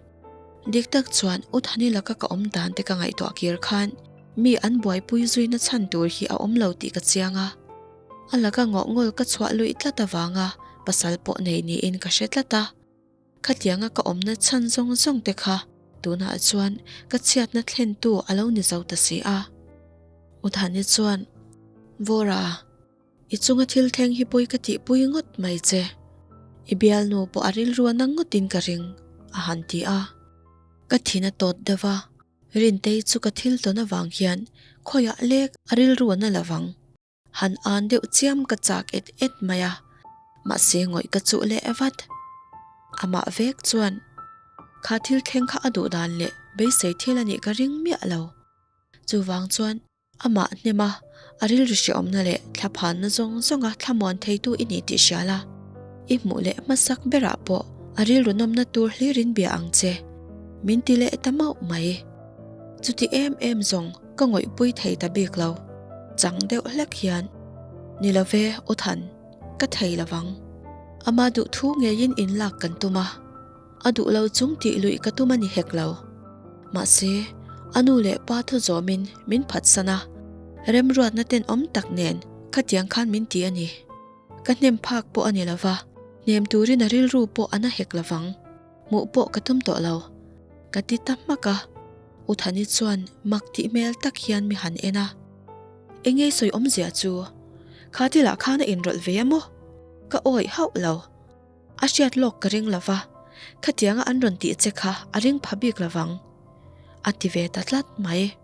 Dik tak chuan U Thani laka ka awm dan te ka ngaihtuah kir khan mi an buaipui zuina chhan tur hi a awm lo tih ka chiang a. A laka ngawhngawl ka chhuah luih tlat avanga pasal pawh nei niin ka hre tlat a. Khatianga ka awmna chhan zawng zawng te kha tunah chuan ka chhiatna thlentu a lo ni zo ta si a. Uthani chuan, Vawra, i chunga thil thleng hi pawi ka tihpui ngawt mai che. I bialnu pawh a rilru a nang ngawtin ka ring, a han ti a. Ka thin a tawt deuh a, Rintei chu ka thil tawn avang hian khawiah lek a rilru a na lovang. Han an deuh chiam ka chak et et mai a, mahse ngawih ka chuh leh vat. Amah vek chuan kha thil thleng kha a duh dan leh beisei thil a nih ka ring miah lo. Chuvang chuan amah hnem a, a rilru hrehawmna leh thlaphanna zawng zawnga thlamuan theitu i ni tih hria la. I hmuh leh hmasak berah pawh a rilru nawmna tur hlirin bia ang che. Min ti leh ta mauh mai. Chuti em em zawng ka ngawihpui thei ta bik lo. Chang deuh hlek hian, Ni lo ve, U Than, ka thei lo vang. Ama duh thu ngeiin inlak kan tum a, a duh lo chung tih luih ka tum a ni hek lo. Mahse, a nu leh pa thu zawmin min phatsan a, remruatna tenawm tak nen khatiang khan min ti a ni. Ka hnem phak pawh a ni lo va, hnem turin a rilru pawh a na hek lo vang. Hmuh pawh ka tum tawh lo. Ka ti ta hmak a. U Thani chuan mak tih hmel tak hian mi han en a. Engei sawi awmzia chu? Kha thilah khan a inrawlh ve a maw? Ka awih hauh lo. A hriat lawk ka ring lo va, khatianga an rawn tih che kha a ring pha bik lo vang. A ti ve ta tlat mai.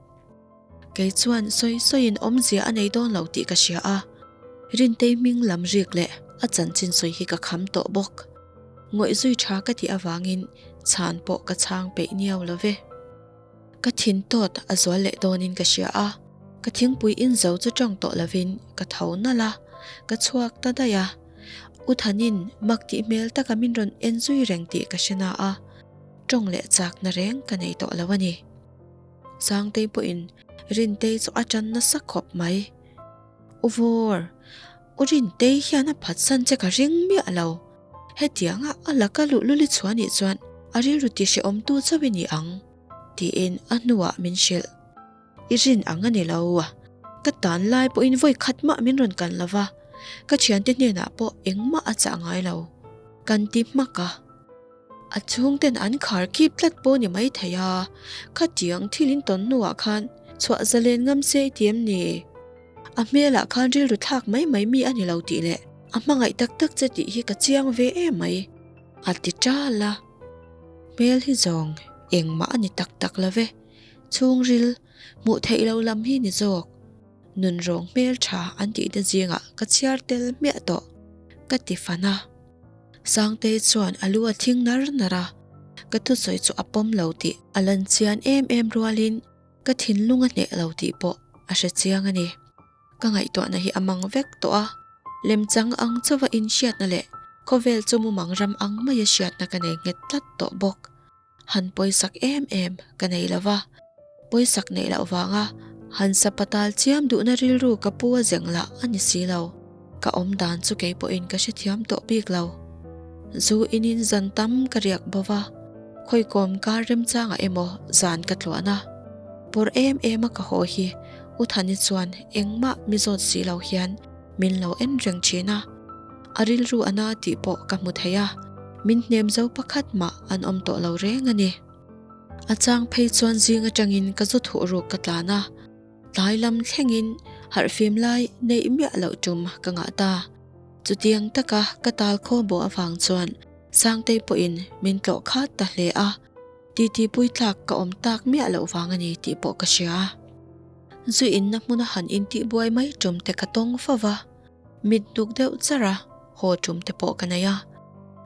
Kei chuan sawi sawiin awmzia a nei dawn lo tih ka hria a, Rintei hming lam rik leh a chanchin sawi hi ka kham tawh bawk. Ngawih zui tha ka tih avangin chhan pawh ka chhang peih niau lo ve. Ka thin tawt a zual leh dawnin ka hria a, ka thingpui in zo chu tawng tawh lovin ka tho nalh a, ka chhuak ta daih a. U Thanin mak tih hmel taka min rawn en zui reng tih ka hre na a, tawng leh chakna reng ka nei tawh lo a ni. Sangtei pawhin Rintei chu a tan nasa khawp mai. U Vawr, U Rintei hian a phatsan che ka ring miah lo. Hetianga a laka luhlul i chhuah nih chuan a rilru ti hrehawmtu chauh i ni ang, tiin a hnuah min hrilh. I rin ang a ni lo. Ka tan lai pawhin vawi khat mah min rawn kan lo va, ka thiante hnenah pawh engmah a chah ngai lo. Kan ti hmak a. A chhungten an khar khip tlat pawh ni mai thei a, khatiang thil in tawn hnuah khan chhuah zalen ngam se i ti em ni? A hmelah khan rilru thlak mai mai mi a ni lo tih leh a hmangaih tak tak che tih hi ka chiang ve em mai, a ti ṭal a. Hmel hi zawng engmah a ni tak tak lo ve, chhungril hmuh theih lo lam hi ni zawk. Nunrawng hmel tha an tih te zingah ka chhiar tel hmiah tawh, ka ti fan a. Sangtei chuan a lu a thing nar nar a, ka thusawi chu a pawm lo tih a lan chian em em rualin ka thinlung a hneh lo tih pawh a hre chiang a ni. Ka ngaihtuahna hi a mang vek tawh a, lemchang ang chauha inhriatna leh khawvel chu mumang ram ang maia hriatna ka nei nghet tlat tawh bawk. Han pawisak em em ka nei lo va, pawisak neih loh vanga han sapatal chiam duhna rilru ka pu a zeng lah a ni si lo. Ka awm dan chu kei pawhin ka hrethiam tawh bik lo. Zu inin zan tam ka riak bo va, khawikawm kar remchangah emaw zan ka tluan a. Pawr em em a ka haw hi U Thani chuan engmah mi zawt si lo hian min lo en reng thin a. A rilru a na tih pawh ka hmu thei a, min hnem zo pakhat mah an awm tawh lo reng a ni. A chang phei chuan zing atangin ka zu thuh ruk ka tlan a, tlai lam thlengin harhfim lai neih miah loh tum ka ngah ta. Chutiang taka ka tal khaw bawh avang chuan Sangtei pawhin min tlawh khat ta hle a, titi puitlak ka awm tak miah loh vang a ni tih pawh ka hria. Zu inna hmuna han intihbuai mai tum te ka tawng fo va. Mit duk deuh char a, haw tum te pawh ka nei a.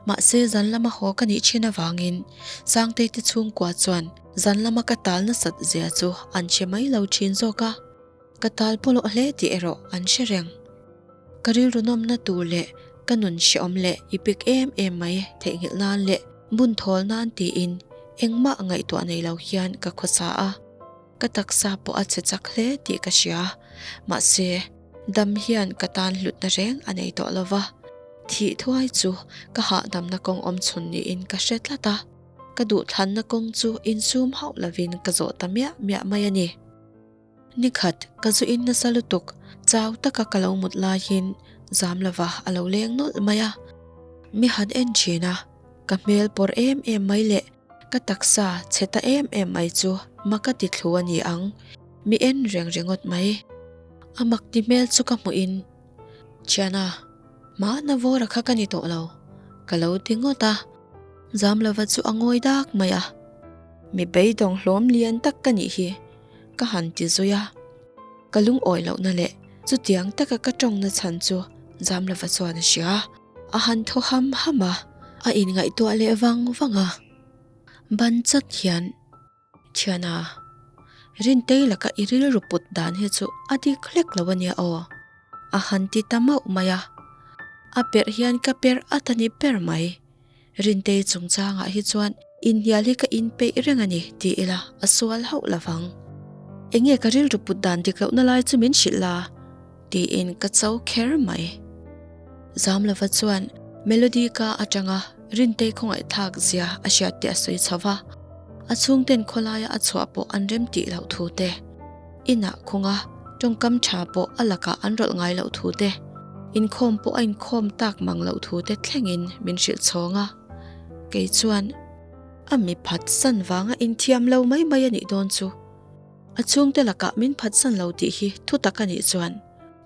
Mahse zan lama haw ka nih thin avangin Sangtei te chhungkua chuan zan lama ka tal nasat zia chu an hre mai lo thin zawk a. Ka tal pawlawh hle tih erawh an hre reng. Ka rilru nawmna tur leh ka nun hreawm leh i pik em em mai theihnghilh nan leh bun thawl nan tiin engmah ngaihtuah nei lo hian ka khawsa a. Ka taksa pawh a chhe chak hle tih ka hria. Mahse, dam hian ka tan hlutna reng a nei tawh lo va. Thih thuai chu ka hahdamna kawng awm chhun niin ka hre tlat a. Ka duhthlanna kawng chu insum hauh lovin ka zawh ta miah miah mai a ni. Nikhat, ka zu in nasa lutuk, chau taka ka lo mut laiin zam lova a lo leng nawlh mai a. Mi han en thin a, ka hmel pawr em em mai leh Ka taksa chhe ta em em mai chu ma ka ti thlu a ni ang, mi en reng ringawt mai. A mak ti hmel chu ka hmuh in, Thiana, hmana vawra kha ka ni tawh lo, ka lo ti ngawt a. Zamlova chu a ngawi dak mai a, Mi beidawng hlawm lian tak ka nih hi, ka han ti zui a. Ka lungawi lohna leh chutiang taka ka tawngna chhan chu Zamlova chuan a hria. A han thaw ham ham a, a inngaihtuah leh vang vang a. Ban chat hian Thiana, Rintei laka i rilru put dan hi chu a dik hlek lo a nia aw, a han ti ta mauh mai a. A perh hian ka perh at a ni ber mai. Rintei chungchangah hi chuan inhnial hi ka inpeih reng a ni ti ila a sual hauh lo vang. Enge ka rilru put dan dik lohna lai chu min hrilh la? tiin ka cho kher mai. Zamlova chuan Melody ka atanga Rintei khawngaihthlak zia a hriat te a sawi chho va, a chhungten khawlaia a chhuah pawh an rem tih loh thu te, inah khawnga tawngkam tha pawh a lakah an rawlh ngai loh thu te, inkhawm pawh a inkhawm tak mang loh thu te thlengin min hrilh chhawng a. Kei chuan a mi phatsan vanga inthiam lo mai mai a nih dawn chu. A chhungte lakah min phatsan lo tih hi thutak a nih chuan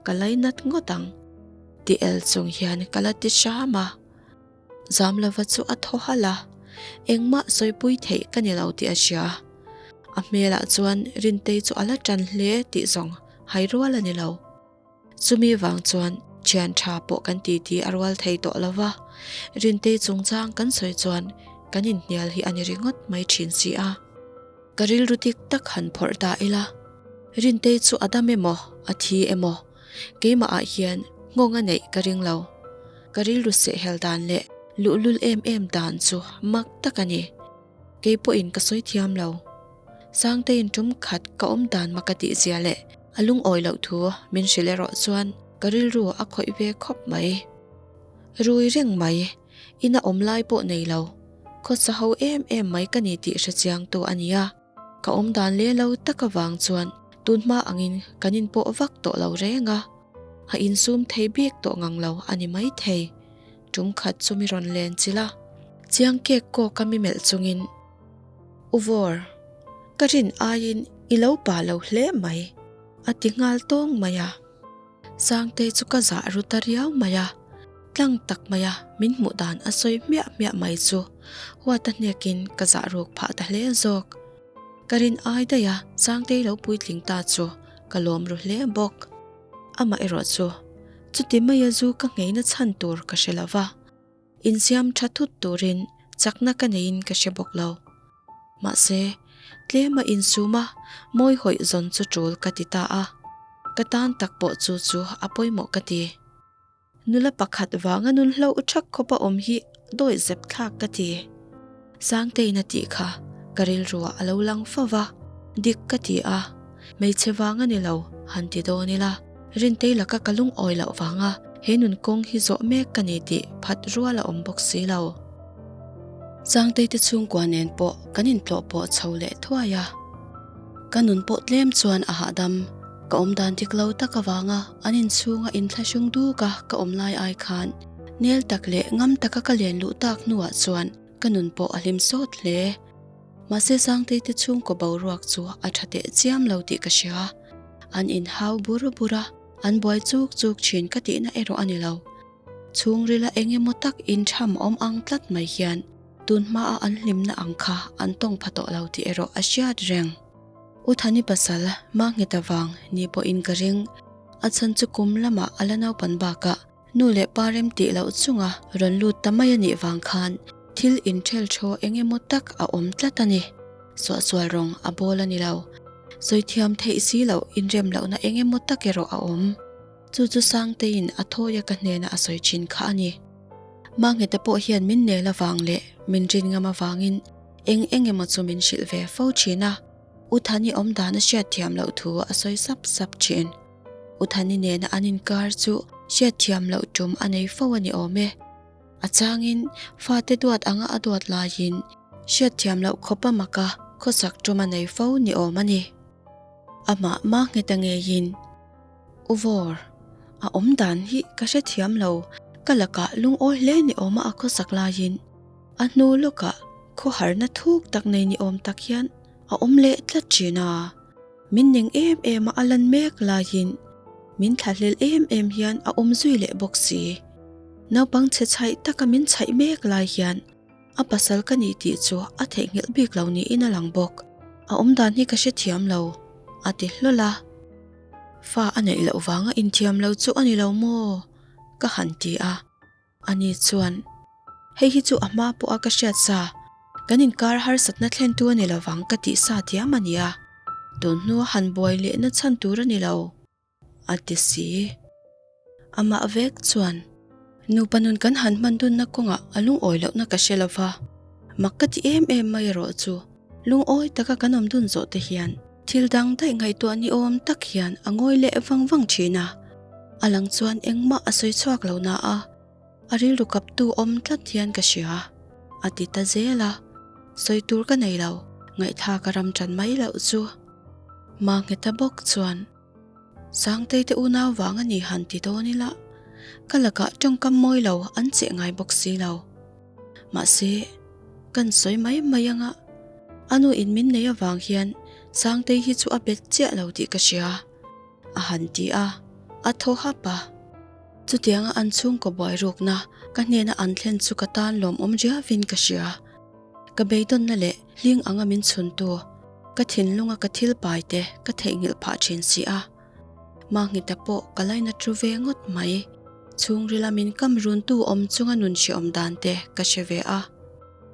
ka lainat ngawt ang ti el chung hian ka la ti hram a. Zamlova chu a thaw halh a, engmah sawipui theih ka ni lo tih a hria. A hmelah chuan Rintei chu a la tan hle tih zawng hai rual a ni lo. Chumi vang chuan thian tha pawh kan titi a rual thei tawh lo va, Rintei chungchang kan sawi chuan kan inhnial hi a ni ringawt mai thin si a. Ka rilru dik tak han phawrh ta ila, Rintei chu a dam emaw, a thi emaw, keimah ah hian nghawng a neih ka ring lo. Ka rilru sehhel dan leh luhlul em em dan chu mak tak a ni. Kei pawhin ka sawi thiam lo. Sangteiin tum khat ka awm dan mak a tih zia leh a lungawi loh thu min hrilh erawh chuan ka rilru a khawih ve khawp mai. Rui reng mai, ina awm lai pawh nei lo, khawsa ho em em mai ka ni tih hre chiang tu a nia. Ka awm dan leh lo tak avang chuan tun hma angin kan inpawh vak tawh lo reng a, a insum thei bik tawh ngang lo a ni maithei. Tum khat chu mi rawn len chilh a, chiang kek kawk a mi melh chungin, U Vawr, ka rin aiin i lo pa lo hle mai, a ti nghal tawng mai a. Sangtei chu ka zah ru ta riau mai a, tlang tak maia min hmuh dan a sawi hmiah hmiah mai chu huat a hnekin ka zah ruk phah ta hle zawk. Ka rin ai daih a, Sangtei lo puitling ta chu ka lawm ru hle bawk. Amah erawh chu chuti maia zu ka ngheina chhan tur ka hre lo va. Insiam tha thut turin chakna ka neiin ka hre bawk lo. Mahse, tlema insuma mawi hawih zawn chu tul ka ti ta a, ka tan tak pawh chu chu a pawimawh ka ti. Nula pakhat vanga nun hloh thak khawpa awm hi dawi zep thlak ka ti. Sangtein a tih kha ka rilruah a lo lang fo va, dik ka ti a, hmeichhe vang a ni lo han ti dawn ila, Rintei laka ka lungawi loh vanga he nun kawng hi zawh mek ka ni tih phat rual a awm bawk si lo. Sangtei te chhungkua nen pawh kan intlawh pawh chho leh thuai a, ka nun pawh tlem chuan a hahdam, ka awm dan dik lo tak avanga an inchhunga inthlahrung duk a ka awm lai ai khan nel tak leh ngam taka ka len luh tak hnuah chuan Ka nun pawh a hlim sawt hle. Mahse Sangtei te chhungkaw boruak chu a tha teh chiam lo tih ka hria. An inhau bur bur a, an buai chuk chuk thin ka tihna erawh a ni lo. Chhungrila eng emaw tak intham awm ang tlat mai hian tun hmaa an hlimna ang kha an tawng pha tawh lo tih erawh a hriat reng. U Thani pasal Mangheta vang ni pawhin ka ring. A chhan chu kum lamah a la naupan bakah Nu leh pa rem tih loh chunga rawn lut ta mai a nih vang khan thil inthel thaw eng emaw tak a awm tlat a ni. Suahsual rawng a bawl a ni lo. Sawi thiam theih si loh inrem lohna eng emaw tak erawh a awm. Chu chu Sangteiin a thawia ka hnena a sawi thin kha a ni. Mangheta pawh hian min nel avang leh min rin ngam avangin eng eng emaw chu min hrilh ve fo thin a. U Thani awmdan a hriatthiam loh thu a sawi sap sap thin. U Thani nena an inkar chu hriatthiam loh tum a nei fo a ni awm e. A changin fate duat anga a duat laiin hriatthiam loh khawp a maka khawsak tum a nei fo ni awm a ni. Amah mah ngheta ngeiin, U Vawr, a awm dan hi ka hrethiam lo, ka lakah lungawi hle ni awma a khawsak laiin a hnu lawkah khawharna thuk tak nei ni awm tak hian a awm leh tlat thin a. Min ning em em a a lan mek laiin. Min thlahlel em em hian a awm zui leh bawk si. Naupang chhe chhaih taka min chhaih mek lai hian a pasal ka ni tih chu a theihnghilh bik lo niin a lang bawk. A awmdan hi ka hrethiam lo, a ti hlawl a. Fa a neih loh vanga inthiam lo chu a ni lo maw? ka han ti a. Ani chuan, Hei hi chu a hma pawha ka hriat sa, kan inkar harsatna thlentu a ni lovang ka tih sa thiam a nia, tun hnua han buai lehna chhan tur a ni lo, a ti si. Amah vek chuan, Nupa nun kan han hman dunna kawngah a lungawi lohna ka hre lova, mak ka ti em em mai erawh chu lungawi taka kan awm dun zawh te hian thil dang daih ngaihtuah ni awm tak hian a ngawi leh vang vang thin a. A lang chuan engmah a sawi chhuak lo na a, a rilru kaptu awm tlat hian ka hria, a ti ta zel a. Sawi tur ka nei lo, ngaihthlak a ram tan mai loh chu. Mangheta bawk chuan, Sangtei te unau vang a ni han ti dawn ila, ka lakah tawngkam mawi lo an cheh ngai bawk si lo. Mahse, kan sawi mai mai anga, a nu in min nei avang hian Sangtei hi chu a bet chiah lo tih ka hria. A han ti a, a thaw hap a. Chutianga an chhungkaw buai rukna ka hnena an thlen chu ka tan lawmawm riavin ka hria. Ka beidawnna leh hling anga min chhuntu, ka thinlunga ka thil pai te ka theihnghilh phah thin si a. Mahngita pawh ka laina thu ve ngawt mai. Chhungrila min kam runtu awm chunga nun hreawm dan te ka hre ve a.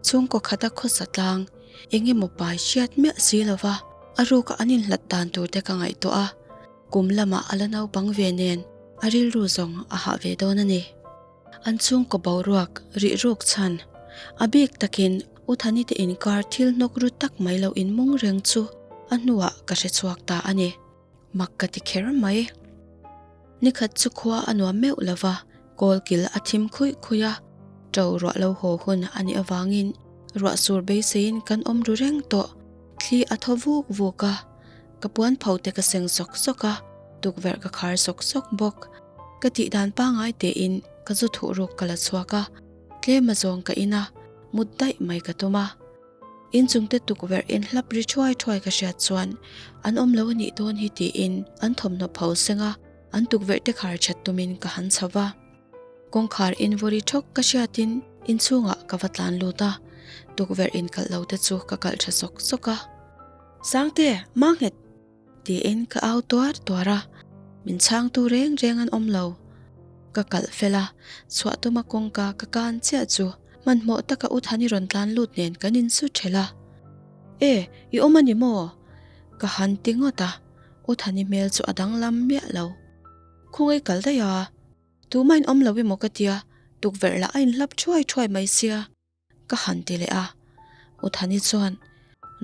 Chhungkaw khata khawsa tlang eng emaw pai hriat miah si lova a ruka an inhlat dan tur te ka ngaihtuah a, kum lamah a la naupang ve nen a rilru zawng a hah ve dawn a ni. An chhungkaw boruak rih ruk chhan a bik takin U Thani te inkar thil hnawk ru tak mai lo inmung reng chu a hnuah ka hre chhuak ta a ni. Mak ka ti kher mai. Nikhat chu khua a nuam meuh lo va, kawlkil a thim khuih khuih a, ṭo ruah lo haw hun a nih avangin ruah sur beiseiin kan awm ru reng tawh. Thli a thaw vuk vuk a, ka puan pho te ka seng sawk sawk a, tukverh ka khar sawk sawk bawk. Ka tih dan pangngai tein ka zu thuh ruk ka la chhuak a, tlem a zawng ka in a, mut daih mai ka tum a. Inchungte tukverh in hlap ri thuai thuai ka hriat chuan an awm lo a nih dawn hi tiin an thawmhnaw pho seng a, an tukverh te khar that tumin ka han chho va. Kawngkhar invawri thawk ka hriatin inchhungah ka va tlan lut a, tukverh inkalh lo te chu ka kalh tha sawk sawk a. Sangte, Manghet! Tiin ka au tuar tuar a, min chhangtu reng reng an awm lo. Ka kalh fel a, chhuah tuma kawngka ka kan chiah chu hmanhmawh taka U Thani rawn tlan lut nen kan insu ṭhelh a. E, i awm a ni maw? Ka han ti ngawt a, U Thani hmel chu a danglam miah lo. Khawngaih kal daih a, tumah in awm lo emaw ka tia, tukverh lah a inhlap thuai thuai mai sia. Ka han ti leh a, U Thani chuan,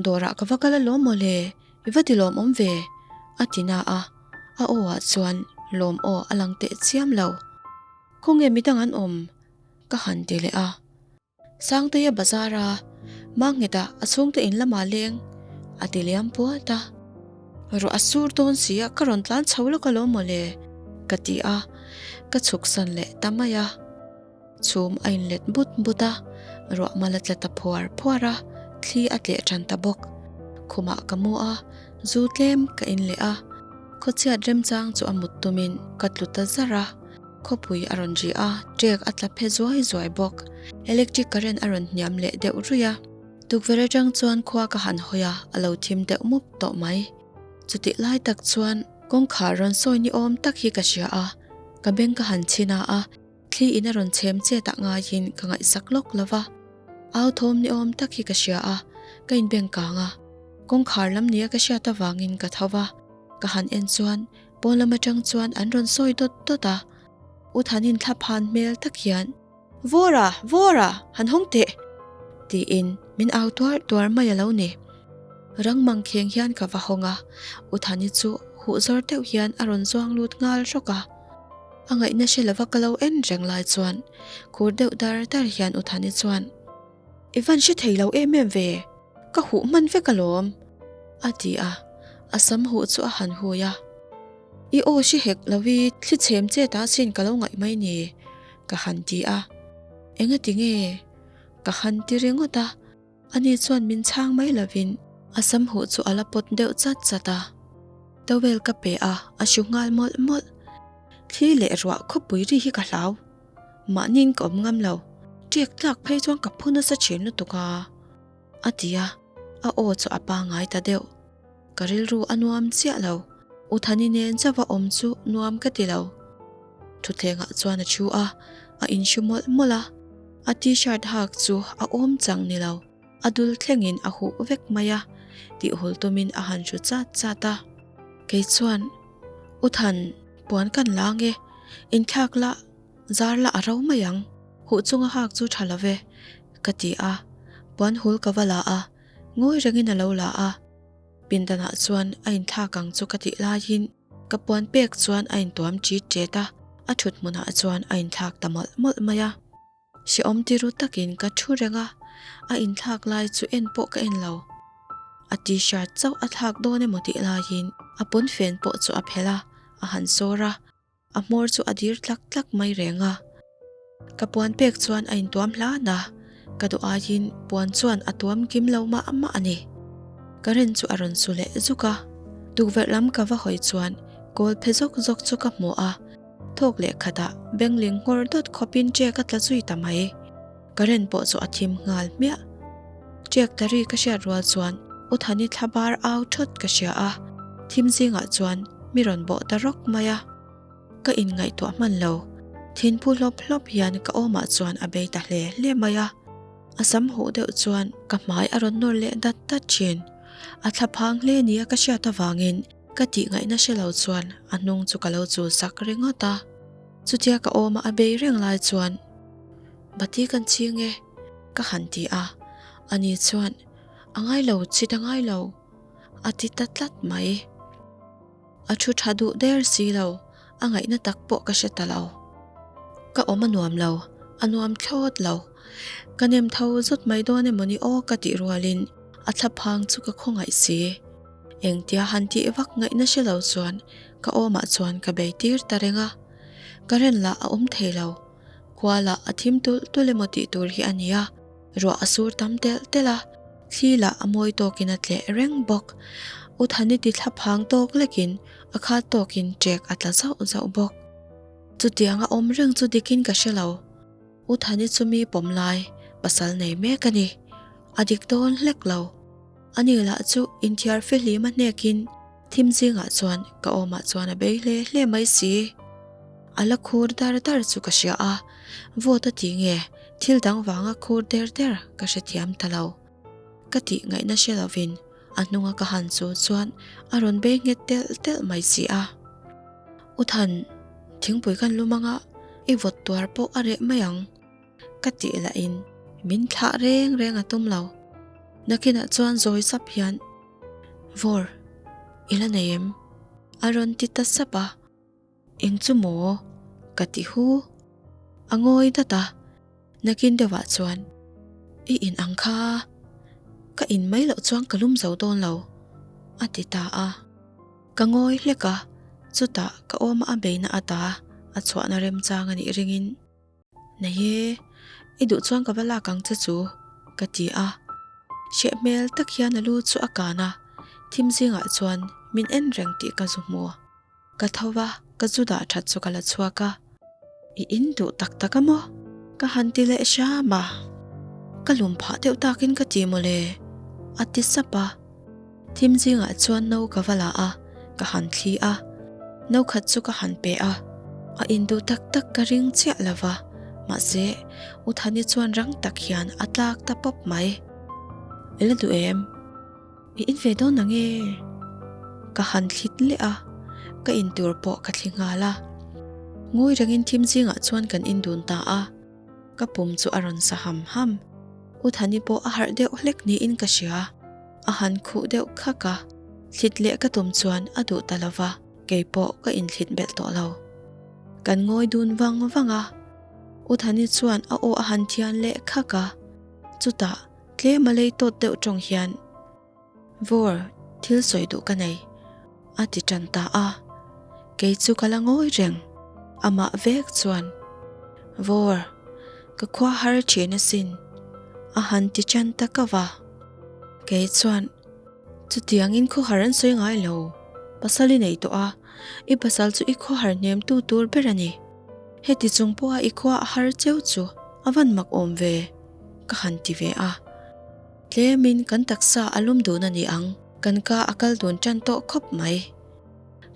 Dawrah ka va kal alawm maw le, i va ti lawmawm ve, a ti na a, a aw ah chuan lawm aw a lang teh chiam lo. Khawnge midang an awm? Ka han ti leh a. Sangteia bazar a, Mangheta a chhungte in lamah leng, a ti liam puat a. Ruah a sur dawn si a, ka rawn tlan chho lawk alawm maw le, ka ti a, ka chhuksan leh ta mai a. Chhum a inlet but but a, ruah mal a tla ta phuar phuar a, thli a tleh tan ta bawk. Khumah ka mu a, zu tlem ka in leh a, khawchhiat remchang chu a mut tumin ka tlu ta zar a, khawpui a rawn ri a, ṭek a tla phe zuai zuai bawk. Electric current a rawn hniam leh deuh ruih a, tukverh atang chuan khua ka han hawi a, a lo thim deuh mup tawh mai. Chutih lai tak chuan kawngkhar rawn sawi ni awm tak hi ka hria a, ka beng ka han chhin a a, Thli in a rawn chhem chet ah ngaiin ka ngaihsak lawk lo va, au thawm ni awm tak hi ka hria a, ka inbeng kang a. Kawngkhar lam nia ka hriat avangin ka tho va, ka han en chuan pawn lam atang chuan an rawn sawi dawt dawt a. U Thanin thla phan hmel tak hian, Vawra! Vawra! Han hawng teh! tiin min au tuar tuar mai a lo ni. Rang mangkheng hian ka va hawng a, U Thani chu huh zawr deuh hian a rawn zuang lut nghal rawk a. A ngaihna hre lova ka lo en reng lai chuan khur deuh dar dar hian U Thani chuan, I van hre thei lo em em ve, ka huh hman vek alawm, a ti a, a sam huh chu a han hui a. I aw hre hek lo i thli chhem chet ah sin ka lo ngaih mai ni, ka han ti a. Engati nge? Ka han ti ringawt a. Ani chuan min chhang mai lovin a sam huh chu a la pawt deuh chat chat a. Towel ka pe a, a hru nghal mawlh mawlh. Thli leh ruah khawpui ri hi ka hlau. Mahniin ka awm ngam lo. Ṭek tlak phei chuan ka phu nasa ṭhin lutuk a, a ti a, a aw chu a pangngai ta deuh. Ka rilru a nuam chiah lo. U Thani nen chauha awm chu nuam ka ti lo. Thutthlengah chuan a thu a, a inhru mawlh mawlh a. A t-shirt hak chu a awm chang ni lo. A dul thlengin a huh vek mai a, tihhul tumin a han hru chat chat a. Kei chuan, U Than, puan kan la ange, inthlak la, zar la a ro mai ang, huh chunga hak chu tha lo ve, ka ti a. Puan hul ka va la a, ngawi rengin a lo la a. Pindanah chuan a inthlak ang chu ka tih laiin ka puan pek chuan a intuam ṭit ṭet a, a ṭhut hmunah chuan a inthlak ta mawlh mawlh mai a. Hrehawm ti ru takin ka thu reng a, a inthlak lai chu en pawh ka en lo. A t-shirt chauh a thlak dawn emaw tih laiin a pawnfen pawh chu a phelh a, a han sawr a, a hmawr chu a dir tlak tlak mai reng a. Ka puan pek chuan a intuam hlan a, ka duh aiin puan chuan a tuam kim lo mah mah a ni. Current chu a rawn su leh zuk a, tukverh lam ka va hawi chuan kawl phe zawk zawk chu ka hmu a, Thawk leh khatah bengling nghawr dawt khawpin ṭek a tla zui ta mai. Current pawh chu a thim nghal hmiah. Ṭek ta ri ka hriat rual chuan U Thani thla bar au ṭhawt ka hria a, thim zingah chuan mi rawn bawh ta rawk mai a. Ka inngaihtuah hman lo. Thinphu hlawp hlawp hian ka awmah chuan a bei ta hle hle mai a. A sam huh deuh chuan ka hmai a rawn nawr leh dat dat ṭhin. A thla phang hle nia ka hriat avangin Ka tih ngaihna hre lo chuan a hnung chu ka lo chul sak ringawt a. Chutia ka awma a bei reng lai chuan, Bati kan ching e, ka han ti a. Ani chuan, A ngai lo, chhit a ngai lo, a ti ta tlat mai. A thu tha duh der si lo, a ngaihna tak pawh ka hre ta lo. Ka awm a nuam lo, a nuam thlawt lo. Ka nem tho zut mai dawn emaw ni aw ka tih rualin a thlaphang chu ka khawngaih si. Engtia han tih vak ngaihna hre lo chuan ka awmah chuan ka bei tir ta reng a. Current lah a awm thei lo. Khua lah a thim tulh tulh emaw tih tur hi a ni a. Ruah a sur tam telh telh a, thli lah a mawi tawkin a tleh reng bawk. U Thani ti thlaphang tawk lekin a khat tawkin ṭek a tla zauh zauh bawk. Chutiang a awm reng chu dikin ka hre lo. U Thani chu mi pawm lai pasal nei mek a ni. A dik dawn hlek lo. Ani lah chu inthiar fihlim a hnekin thim zingah chuan ka awmah chuan a bei hle hle mai si. A la khur dar dar chu ka hria a, vawt a ti nge thil dang vanga khur der der ka hrethiam ta lo. Ka tih ngaihna hre lovin a hnunga ka han chu chuan a rawn bei nghet telh telh mai si a. U Than, thingpui kan lum anga i vawt tuar pawh a reh mai ang. Ka tih lahin min thlah reng reng a tum lo. Nakinah chuan zawi sap hian, Vawr, i la nei em? A rawn ti ta sap a. Eng chu maw? Ka ti hu. A ngawi dat a. Nakin deuhah chuan, I in ang kha. Ka in mai loh chuan ka lum zo dawn lo, a ti ta a. Ka ngawi hlek a, chutah ka awma a beina ata a chhuahna remchang a nih ringin, Nei e, i duh chuan ka va lak ang che chu, ka ti a. Hreh hmel tak hian a lu chu a kan a, thim zingah chuan min en reng tih ka zu hmu. Ka tho va, ka zu dah that chu ka la chhuak a. I in duh tak tak a maw? Ka han ti leh hram a. Ka lum phah deuh takin ka ti mawle, a ti sap a. Thim zingah chuan no ka va la a, ka han thli a. No khat chu ka han pe a, a induh tak tak ka ring chiah lo va, mahse U Thani chuan rang tak hian a tlak ta pawp mai. I la duh em? I in ve dawn ang e? Ka han thlit leh a, ka in tur pawh ka thli nghal a. Ngawi rengin thim zingah chuan kan indun ta a. Ka pum chu a rawn sa ham ham. U Thani pawh a harh deuh hlek niin ka hria. A han khuh deuh khak a, thlit leh ka tum chuan a duh ta lo va, kei pawh ka inthlit belh tawh lo. Kan ngawi dun vang vang a, U Thani chuan a aw a han thian leh khak a, chutah tlem a lei tawt deuh tawng hian, Vawr, thil sawi duh ka nei, a ti tan ta a. Kei chu ka la ngawi reng, amah vek chuan, Vawr, ka khua har thin asin, a han ti tan ta kau a. Kei chuan, Chutiangin khawhar an sawi ngai lo. Pasal i nei tawh a, i pasal chu i khawhar hnem tu tur ber a ni. Heti chung pawha i khua a har cheu chu a van mak awm ve, ka han ti ve a. Tlemin kan taksa a lum dun a ni ang, kan ka a kal dun tan tawh khawp mai.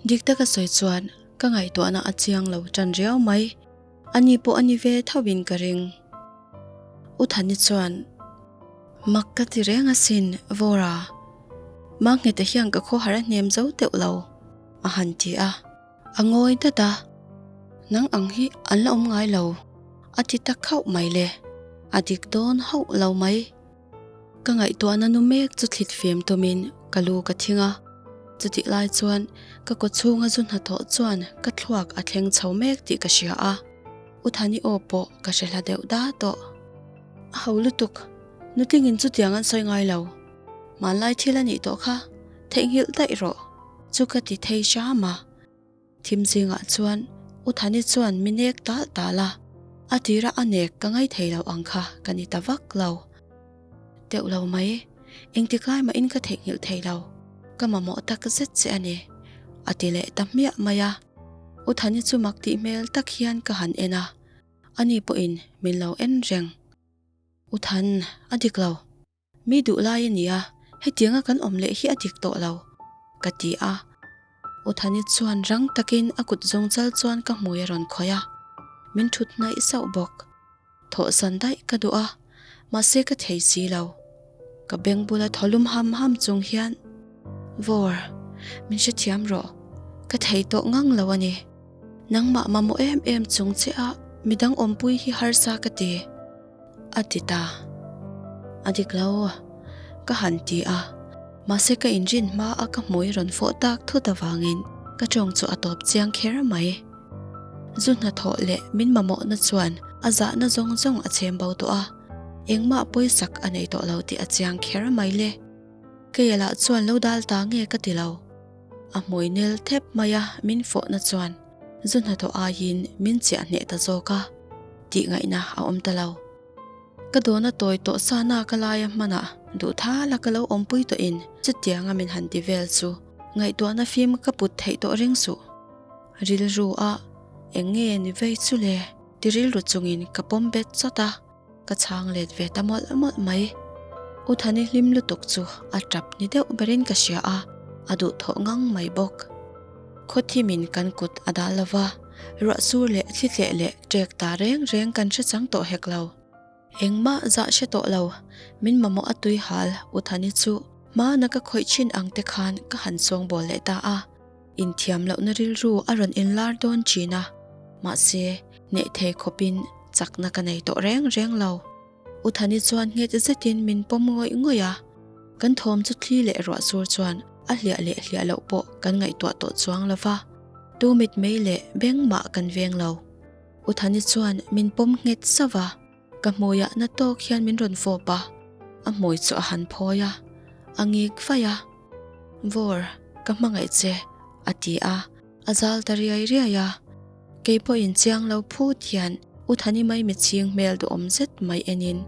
Dik taka sawi chuan ka ngaihtuahna a chiang lo tan riau mai. Ani pawh a ni ve tho in ka ring. U Thani chuan, Mak ka ti reng asin, Vawra. Mangheta hian ka khawhar a hnem zo teuh lo, a han ti a. A ngawi dat a, Nang ang hi an la awm ngai lo, a ti ta khauh mai le. A dik dawn hauh lo mai. Ka ngaihtuahna nu mek chu thlit fem tumin ka lu ka thing a, chutih lai chuan ka kaw chhunga zu hnathawh chuan ka thluak a thleng chho mek tih ka hria a, U Thani aw pawh ka hre hla deuh da tawh. A ho lutuk, nutlingin chutiang an sawi ngai lo. Hmanlai thil a nih tawh kha, theihnghilh daih rawh chu ka ti thei hram a. Thim zingah chuan U Thani chuan mi nek tal tal a, a tira a nek ka ngai thei lo ang kha ka ni ta vak lo. Teuh lo mai, engtik lai mahin ka theihnghilh thei lo, ka mamawh tak zet che a ni, a ti leh ta hmiah mai a. U Thani chu mak tih hmel tak hian ka han en a, ani pawhin min lo en reng. U Than, a dik lo. Mi duh lai a nia, hetianga kan awm leh hi a dik tawh lo, ka ti a. U Thani chuan rang takin a kut zawng chal chuan ka hmui a rawn khawih a, min thut hnaih sauh bawk. Thawhsan daih ka duh a, mahse ka thei si lo. Ka beng bula thaw lum ham ham chung hian, Vawr, min hrethiam rawh, ka thei tawh ngang lo a ni. Nangmah mamawh em em chung che a midang awmpui hi harsa ka ti. A ti ta. A dik lo, ka han ti a. Mahse ka inrin hma a ka hmui rawn fawh tak thut avangin ka tawng chu a tawp chiang kher mai. Zu hnathawh leh min mamawhna chuan a zahna zawng zawng a chhem bo tawh a, engmah pawisak a nei tawh lo tih a chiang kher mai le. Keia lah chuan lo dal ta nge ka ti lo. A hmui nel thep mai a min fawhna chuan zu hnathawh aiin min chiah hneh ta zawk a. Tih ngaihna a awm ta lo. Ka dawna tawi tawh sa na ka laia hmanah duh thala ka lo awmpui tawhin chutianga min han ti vel chu ngaihtuahna fim ka put theih tawh reng suh. Rilru a eng nge ni vei chu le? Ti rilru chungin ka pawm bet chawt a, ka chhang let ve ta mawlh mawlh mai. U Thani hlim lutuk chu a tap ni deuh berin ka hria a, a duhthawh ngang mai bawk. Khawthimin kan kut a dal lova. Ruah sur leh thli tleh leh ṭek ta reng reng kan hre chang tawh hek lo. Engmah zah hre tawh lo, min mamawh a tui hal U Thani chu hmana ka khawih thin ang te khan ka han sawngbawl leh ta a. Inthiam lohna rilru a rawn inlar dawn thin a, mahse hneh thei khawpin chakna ka nei tawh reng reng lo. U Thani chuan nghet zetin min pawm ngawih ngawih a, kan thawm chu thli leh ruah sur chuan a hliah leh hliah loh pawh kan ngaihtuah tawh chuang lo va, tu mitmei leh beng mah kan veng lo. U Thani chuan min pawm nghet sauh va, ka hmuiah na tawk hian min rawn fawp a, a hmui chu a han phawi a, a ngik vaih a, Vawr, ka hmangaih che, a ti a, a zal ta riai riai a. Kei pawhin chiang lo phut hian U Thani mai mitchhing hmel duhawm zet mai enin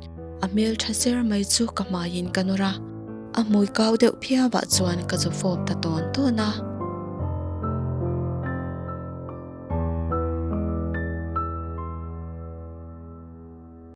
a hmel tha ser mai chu ka hmaiin ka nawr a, a hmui kau deuh phiauah chuan ka zu fawp ta tawn tawn a.